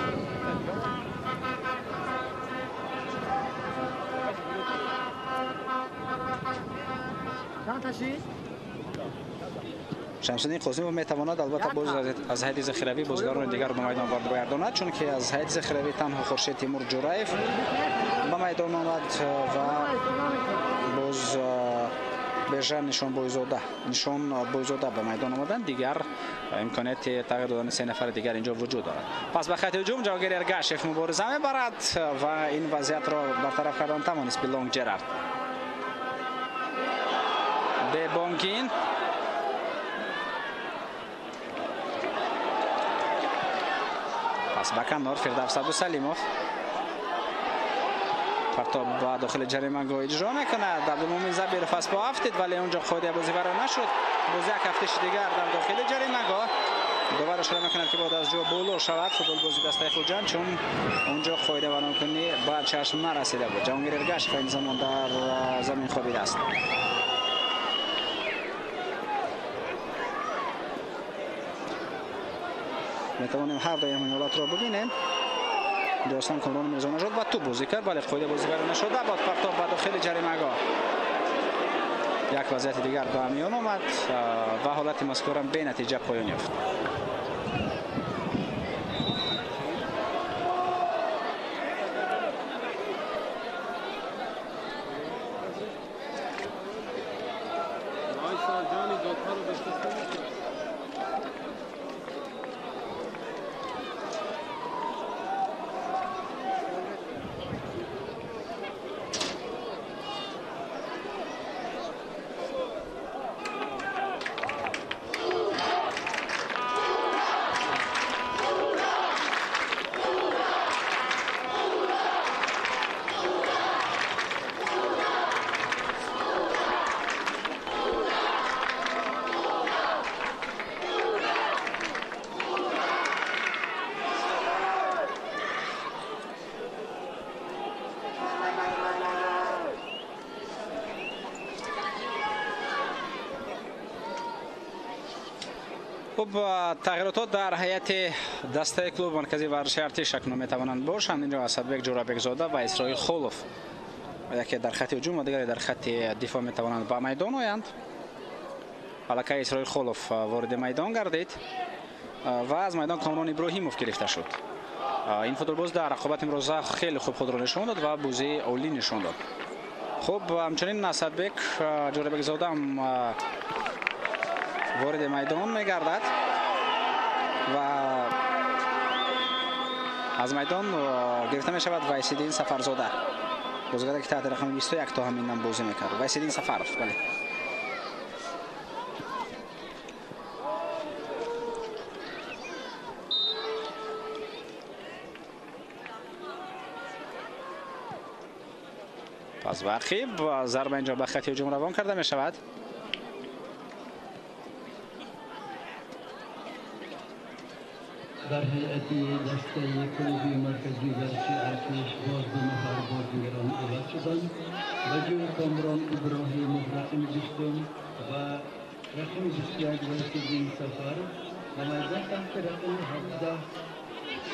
Шамсиддин Қосимов метавонад албатта боз аз ҳайати захиравӣ бозигарони дигар ба майдон ворид гардонад, чунки аз ҳайати захиравӣ танҳо Хуршед Тимур Ҷураев ба майдон омад ва боз Бежан Нишонбойзода ба майдон омаданд. Дигар имконияти тағйир додани се нафари дигар инҷо вуҷуд дорад. Пас ба хати ҳуҷум Ҷавогир Эргашев мубориза мебарад ва ин вазъиятро бартараф кардан тавонист Билонг Джерард. Бебонгин пас ба канор Фирдавс Абдусалимов партоб ба дохили ҷаримагоҳ иҷро мекунад. Абдумумин Забиров аз по афтид, вале онҷо қоидаи бозӣ вайрон нашуд. Боз як ҳафтиши дигар дар дохили ҷаримагоҳ довар ишора мекунад, ки бояд аз ҷо боло шавад футболбози дастаи Хуҷанд, чун онҷо қоида вайронкунӣ ба чашм нарасида буд. Ҷавонгир Эргашев ин замон дар замин хобидааст. Метавонем ҳар дуи ҳамин ҳолатро бибинем. Достон Комрон Мирзонажод ба тӯб бозӣ кард, вале қоида бозӣ вайрон нашуда. Бод партоб ба дохили ҷаримагоҳ. Як вазъияти дигар ба миён омад ва ҳолати мазкурам бенатиҷа поён ёфт. Хуб, тағйиротҳо дар ҳайати дастаи клуби марказии варзиши Артиш акнун метавонанд бошанд. Инҷо Асадбек Ҷӯрабекзода ва Исроил Холов яке дар хати ҳуҷум ва дигаре дар хати дифоъ метавонанд ба майдон оянд. Аллакай Исроил Холов вориди майдон гардид ва аз майдон Комрон Иброҳимов гирифта шуд. Ин футболбоз дар рақобат имрӯза хеле хуб худро нишон дод ва бозии олӣ нишон дод. Хуб, ҳамчунин Асадбек Ҷӯрабекзода ҳам вориди майдон мегардад ва аз майдон гирифта мешавад Вайсиддин Сафарзода, бозигаре ки таҳти рақами 21 то ҳамин дам бозӣ мекард. Вайсиддин Сафаров, бале. Пас ба ақиб зарба инҷо ба хати ҳуҷум равон карда мешавад. Дар ҳайати дастаи клуби марказии варзиши Артиш боз ду нафар бозигарон иваз шуданд. Ба ҷои Комрон Иброҳимов рақами 20 ва рақами 21 Вайсиддин Сафаров ба майдон таҳти рақами 17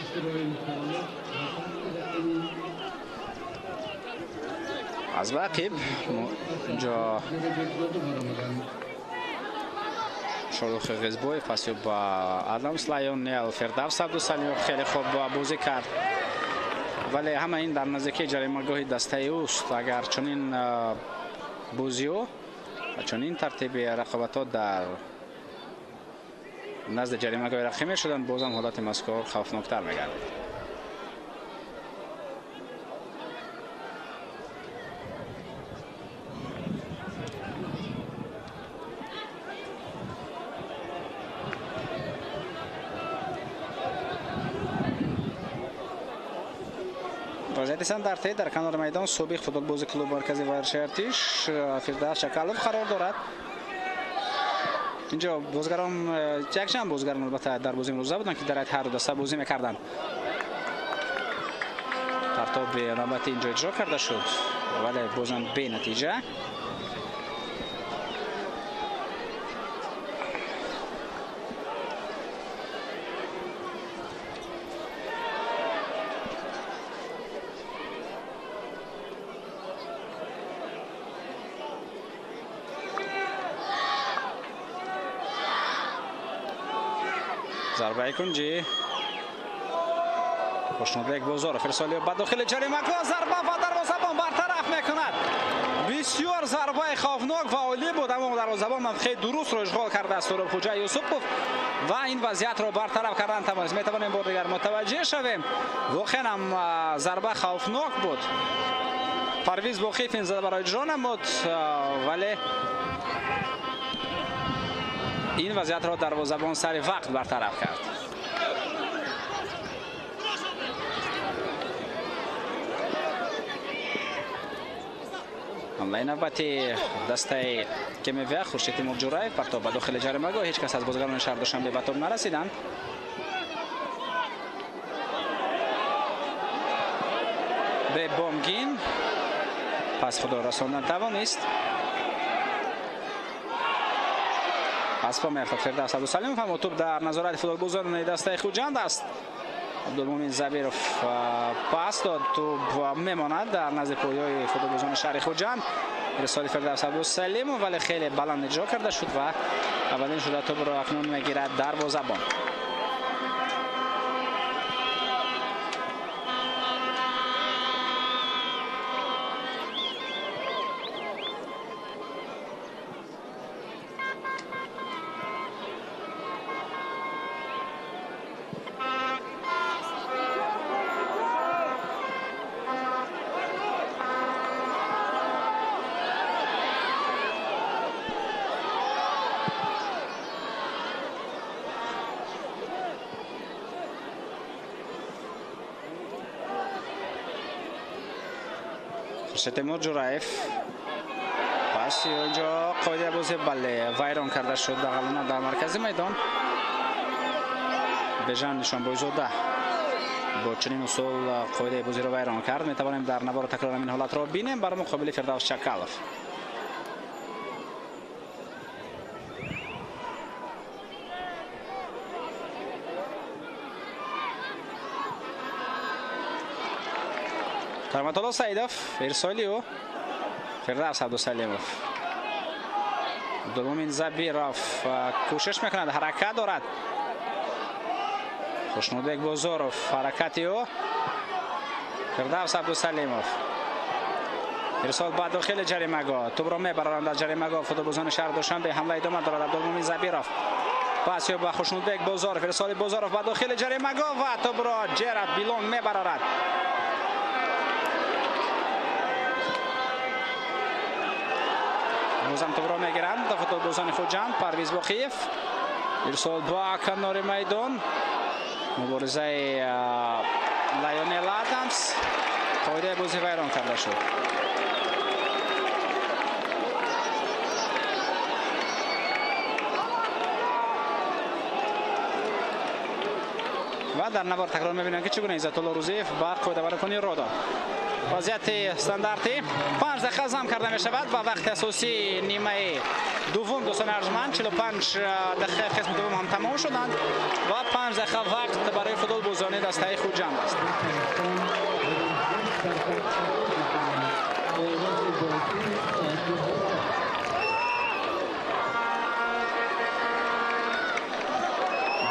Исроил Холов ва таҳти рақами аз ба ақиб инҷо Шоҳрухи Ғизбоев пас ӯ ба Адамс Лайонел, Фирдавс Абдусалимов хеле хуб бозӣ кард, вале ҳама ин дар наздикии ҷаримагоҳи дастаи ӯст. Агар чунин бозиҳо ва чунин тартиби рақобатҳо дар назди ҷаримагоҳи рақиб мешуданд, бозам ҳолати мазкур хавфноктар мегардид. Вазъияти Сандартӣ дар канори майдон собиқ футболбози клуби марказии варзиши Артиш Фирдавс Чакалов қарор дорад. Инҷо бозигарон, якчанд бозигарон албатта дар бозии имрӯза буданд, ки дар ҳайати ҳар ду даста бозӣ мекарданд. Партоби навбатӣ инҷо иҷро карда шуд, вале бозам бенатиҷа. Зарбаи кунҷӣ Хушнудбек Бозоров ирсоли ба дохили ҷаримагоҳ, зарба ва дарвозабон бартараф мекунад. Бисёр зарбаи хавфнок ва олӣ буд, аммо дарвозабон мавқеи дурустро ишғол кардааст Суробхуҷа Юсупов ва ин вазъиятро бартараф кардан тавонист. Метавонем бор дигар мутаваҷҷеҳ шавем, воқеан ҳам зарба хавфнок буд. Парвиз Боқиев ин зарбаро иҷро намуд, вале ин вазъиятро дарвозабон сари вақт бартараф кард. Ҳамлаи навбати дастаи Кемевия Хуршед Тимур Ҷураев, партоб ба дохили ҷаримагоҳ. Ҳеҷ кас аз бозигарони шаҳри Душанбе ба тоб нарасиданд. Бебомгин пас худро расондан тавонист. Аз по меафтад Фирдавс Абдусалимов, аммо тӯб дар назорати футболбозони дастаи Хуҷанд аст. Абдулмумин Забиров пас дод, тӯб мемонад дар назди пойҳои футболбозони шаҳри Хуҷанд. Ирсоли Фирдавс Абдусалимов, вале хеле баланд иҷро карда шуд ва аввалин шуда тӯбро акнун мегирад дарвозабон. Хуршед Темур Ҷураев пас инҷо қоидаи бозӣ бале вайрон карда шуд дағалона дар маркази майдон. Бежан Нишонбойзода бо чунин усул қоидаи бозиро вайрон кард. Метавонем дар навори такрор ҳамин ҳолатро бинем бар муқобили Фирдавс Чакалов. Кароматулло Саидов, ирсоли ӯ Фирдавс Абдусалимов. Абдулмумин Забиров кӯшиш мекунад, ҳаракат дорад. Хушнудбек Бозоров, ҳаракати ӯ. Фирдавс Абдусалимов. Ирсол ба дохили ҷаримагоҳ. Тӯбро мебароранд аз ҷаримагоҳ. Футболбозони шаҳри Душанбе ҳамла идома дорад. Абдулмумин Забиров. Пас ё ба Хушнудбек Бозоров. Ирсоли Бозоров ба дохили ҷаримагоҳ ва тӯбро Ҷерард Билонг мебарорад. Ҳанӯзам тӯбро мегиранд футболбозони Хуҷанд. Парвиз Боқиев. Ирсол ба канори майдон. Муборизаи Лайонел Адамс. Қоидаи бозӣ вайрон карда шуд. Ва дар навор такрор мебинем, ки чӣ гуна Иззатулло Рӯзиев ба қоидавайронкунӣ ро дод. Вазъияти стандартӣ 5 дақиқа зам карда мешавад ва вақти асосии нимаи дуввум, дӯстони арҷманд, 45 дақиқаи қисми дуввум ҳам тамом шуданд ва 5 дақиқа вақт барои футболбозони дастаи Хуҷанд аст.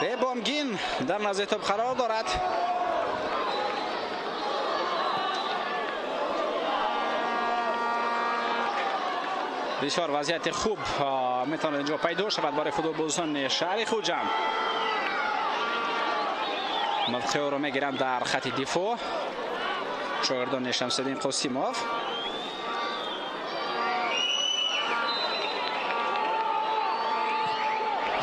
Бебомгин дар назди тӯб қарор дорад. Бисёр вазъияти хуб метавонад инҷо пайдо шавад барои футболбозони шаҳри Хуҷанд. Мавқеъро мегиранд дар хати дифоъ шогирдони Шамсиддин Қосимов.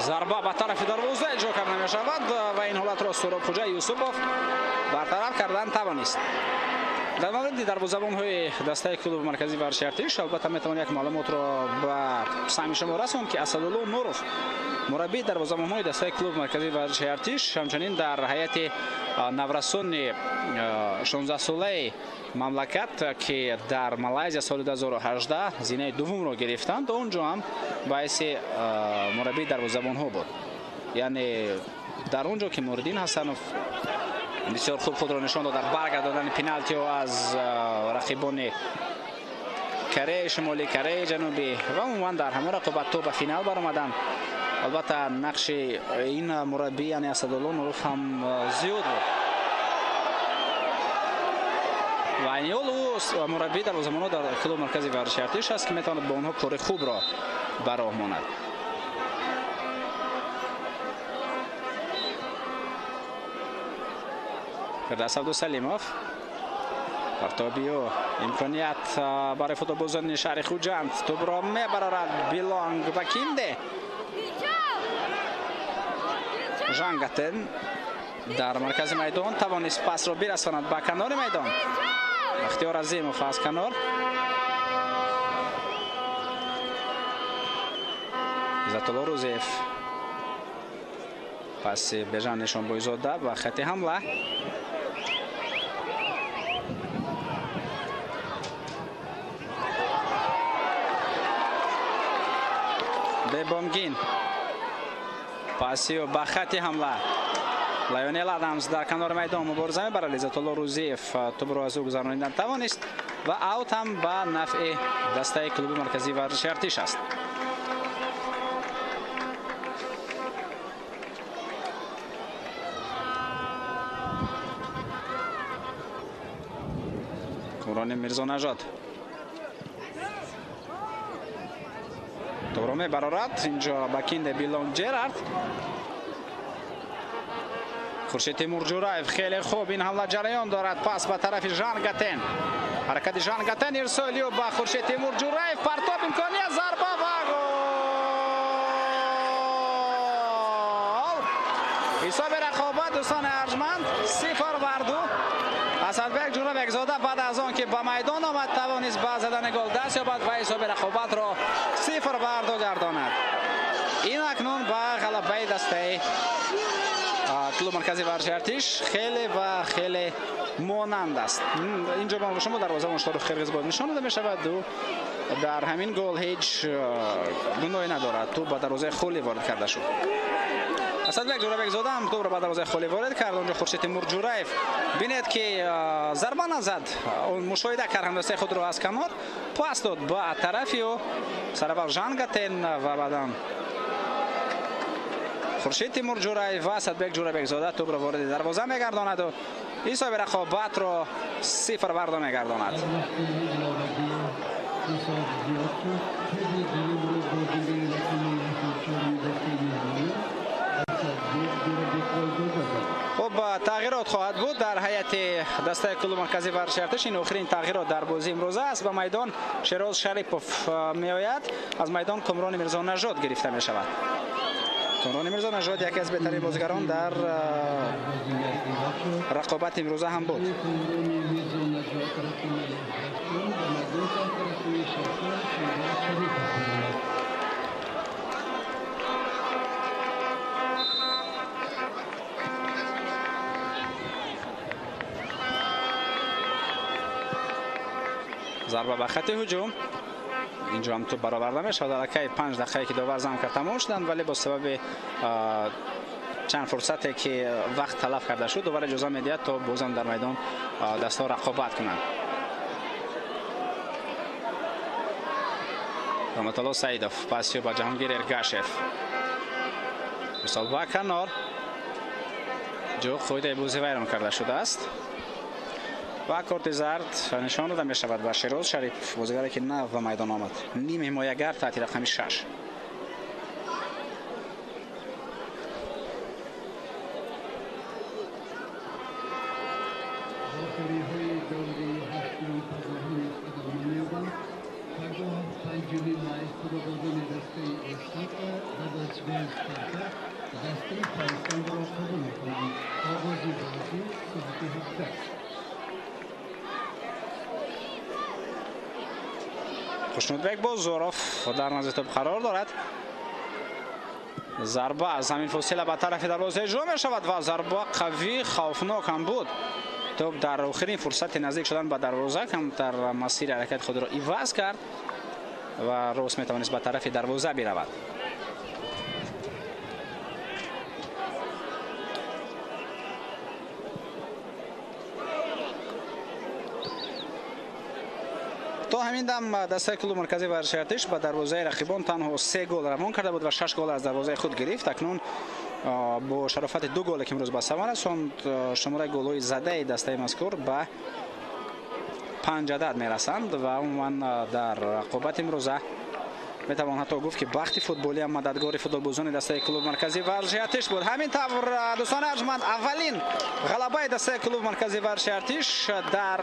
Зарба ба тарафи дарвоза иҷро карда мешавад ва ин ҳолатро Суробхӯҷа Юсупов бартараф кардан тавонист. Дар мавриди дарвозабонҳои дастаи клуби марказии варзиши Артиш албатта метавон як маълумотро ба саҳми шумо расонд, ки Асадулло Нуров, мураббии дарвозабонҳои дастаи клуби марказии варзиши Артиш, ҳамчунин дар ҳайати наврасони 16-солаи мамлакат, ки дар Малайзия соли 2018 зинаи дуввумро гирифтанд, он ҷо ҳам ба ҳайси мураббии дарвозабонҳо буд. Яъне дар он ҷо ки Нуриддин Ҳасанов бисёр хуб худро нишон дод дар баргардондани пеналтиҳо аз рақибони Кореяи Шимолӣ, Кореяи Ҷанубӣ ва умуман дар ҳамон рақобат то ба финал баромаданд. Албатта нақши ин мураббӣ, яъне Асадулло Нуров, ҳам зиёд буд. Ва айни ҳол ӯ мураббии дарвозабонҳо дар клуби марказии варзиши Артиш аст, ки метавонад бо онҳо кори хубро ба роҳ монад. Фирдавс Абдусалимов. Партобиё имконият барои футболбозони шаҳри Хуҷанд. Тӯбро мебарорад Билонг ба Кинде. Жангатен дар маркази майдон тавонист пасро бирасонад ба канори майдон. Бахтиёр Азимов аз канор. Иззатулло Рӯзиев паси Бежан Нишонбойзода ба хати ҳамла. Бебомгин пасиё ба хати ҳамла. Лайонел Адамс дар канори майдон мубориза мебарад. Иззатулло Рӯзиев тӯбро аз ӯ гузаронидан тавонист ва аут ҳам ба нафъи дастаи клуби марказии варзиши Артиш аст. Кумрони Мирзонажод тӯбро мебарорад. Инҷо ба Кинде Билонг Ҷерард. Хуршед Темурҷураев хеле хуб ин ҳамла ҷараён дорад. Пас ба тарафи Жан Гатен. Ҳаракати Жан Гатен, ирсолиё ба Хуршед Темурҷураев, партоб, имконият, зарба ва гол! Ҳисоби рақобат, дӯстони арҷманд, 0-2. Асадбек Ҷурабекзода баъд аз он ки ба майдон омад, тавонист ба задани гол даст ёбад ва ҳисоби рақобатро 0-2 гардонад. Ин акнун ба ғалабаи дастаи клуб марказии варзиши Артиш хеле ва хеле монанд аст. Инҷо ба шумо дарвозабон Шоҳрух Қирғизбоев нишон дода мешавад. Ӯ дар ҳамин гол ҳеҷ гуноҳе надорад. Тӯб ба дарвозаи холӣ ворид карда шуд. Асадбек Ҷӯрабекзода ҳам тӯбро ба дарвозаи холӣ ворид кард. Онҷо Хуршед Тимурҷӯраев бинед ки зарба назад, он мушоҳида кард ҳамдастаи худро аз канор, пас дод ба тарафи ӯ. Сараввал Жангатен ва баъдан Хуршед Тимурҷӯраев ва Асадбек Ҷӯрабекзода тӯбро вориди дарвоза мегардонад ва ҳисоби рақобатро 0 бар 2 мегардонад. Хуб, тағйирот хоҳад буд дар ҳайати дастаи клуби марказии варзиши Артиш. Ин охирин тағйирот дар бозии имрӯза аст. Ба майдон Шероз Шарипов меояд. Аз майдон Комрони Мирзонажод гирифта мешавад. Комрони Мирзонажод яке аз беҳтарин бозигарон дар рақобати имрӯза ҳам буд. Зарба ба хати ҳуҷум. Инҷо ҳам тӯб бароварда мешавад. Аллакай 5 дақиқае ки довар зам кард тамом шуданд, вале бо сабаби чанд фурсате ки вақт талаф карда шуд, довар иҷоза медиҳад то бозам дар майдон дастҳо рақобат кунанд. Раҳматулло Саидов пасиё ба Ҷаҳонгир Эргашев. Мисол ба канор. Ҷо қоидаи бозӣ вайрон карда шудааст. Ва корти зард нишон дода мешавад ба Шероз Шарипов, бозигаре ки нав ба майдон омад. Ним ҳимоягар таҳти рақами 6. Охириҳои даври ҳаштум пагоҳӣ идома меёбанд. Пагоҳ 5 май худобозони дастаи Оштака ва варзишгоҳи Спартак дастаи Пайсанро қабул мекунанд. Оғози бозӣ соати 17. Хушнудбек Бозоров дар назди тӯб қарор дорад. Зарба аз ҳамин фосила ба тарафи дарвоза иҷро мешавад ва зарба қавӣ хавфнок ҳам буд. Тӯб дар охирин фурсати наздик шудан ба дарвоза камтар масири ҳаракати худро иваз кард ва рост метавонист ба тарафи дарвоза биравад. То ҳамин дам дастаи клуби марказии варзиши Артиш ба дарвозаи рақибон танҳо 3 гол равон карда буд ва 6 гол аз дарвозаи худ гирифт. Акнун бо шарофати 2 голе ки имрӯз ба самар расонд, шумораи голҳои задаи дастаи мазкур ба 5 адад мерасанд ва умуман дар рақобати имрӯза метавон ҳатто гуфт ки бахти футболӣ ҳам мададгори футболбозони дастаи клуби марказии варзиши Артиш буд. Ҳамин тавр, дӯстони арҷманд, аввалин ғалабаи дастаи клуби марказии варзиши Артиш дар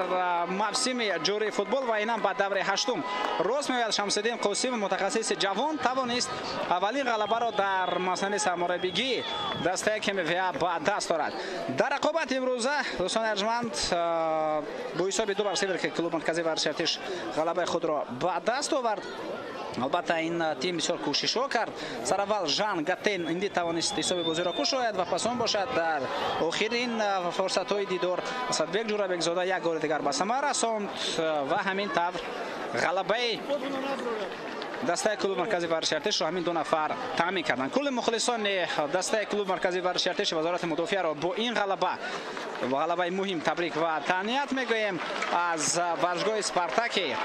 мавсими ҷории футбол ва инам ба давраи ҳаштум рост меояд. Шамсиддин Қосимов, мутахассиси ҷавон, тавонист аввалин ғалабаро дар масъалаи сармураббигии дастаи КМВА ба даст орад. Дар рақобати имрӯза, дӯстони арҷманд, бо ҳисоби 2-0 ки клуби марказии варзиши Артиш ғалабаи худро ба даст овард. Албатта ин тим бисёр кӯшишҳо кард. Сараввал Жан Гатен инди тавонист ҳисоби бозиро кушояд ва пас он бошад дар охирин фурсатҳои дидор Асадбек Ҷӯрабекзода як голи дигар ба самар расонд ва ҳамин тавр ғалабаи дастаи клуби марказии варзиши Артишро ҳамин ду нафар таъмин карданд. Кулли мухлисони дастаи клуби марказии варзиши Артиши Вазорати мудофиаро бо ин ғалаба ва ғалабаи муҳим табрик ва таҳният мегӯем. Аз варзишгоҳи Спартаки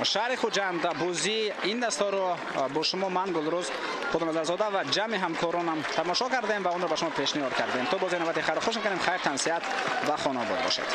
шаҳри Хуҷанд бозии ин дастаро бо шумо ман Гулрӯз Худоназарзода ва ҷамъи ҳамкоронам тамошо кардем ва онро ба шумо пешниҳод кардем. То бозии навбати хайру хуш мекунем. Хайр, тансиҳат ва хонаобод бошед.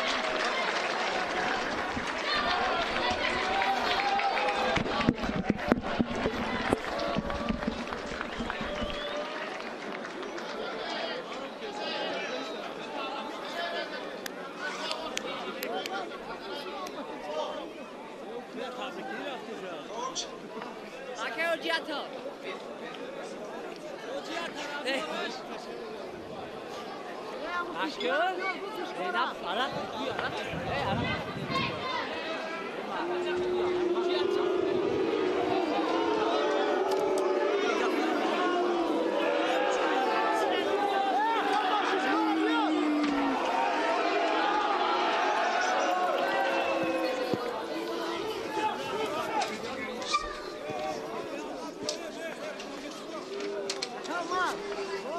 Come on.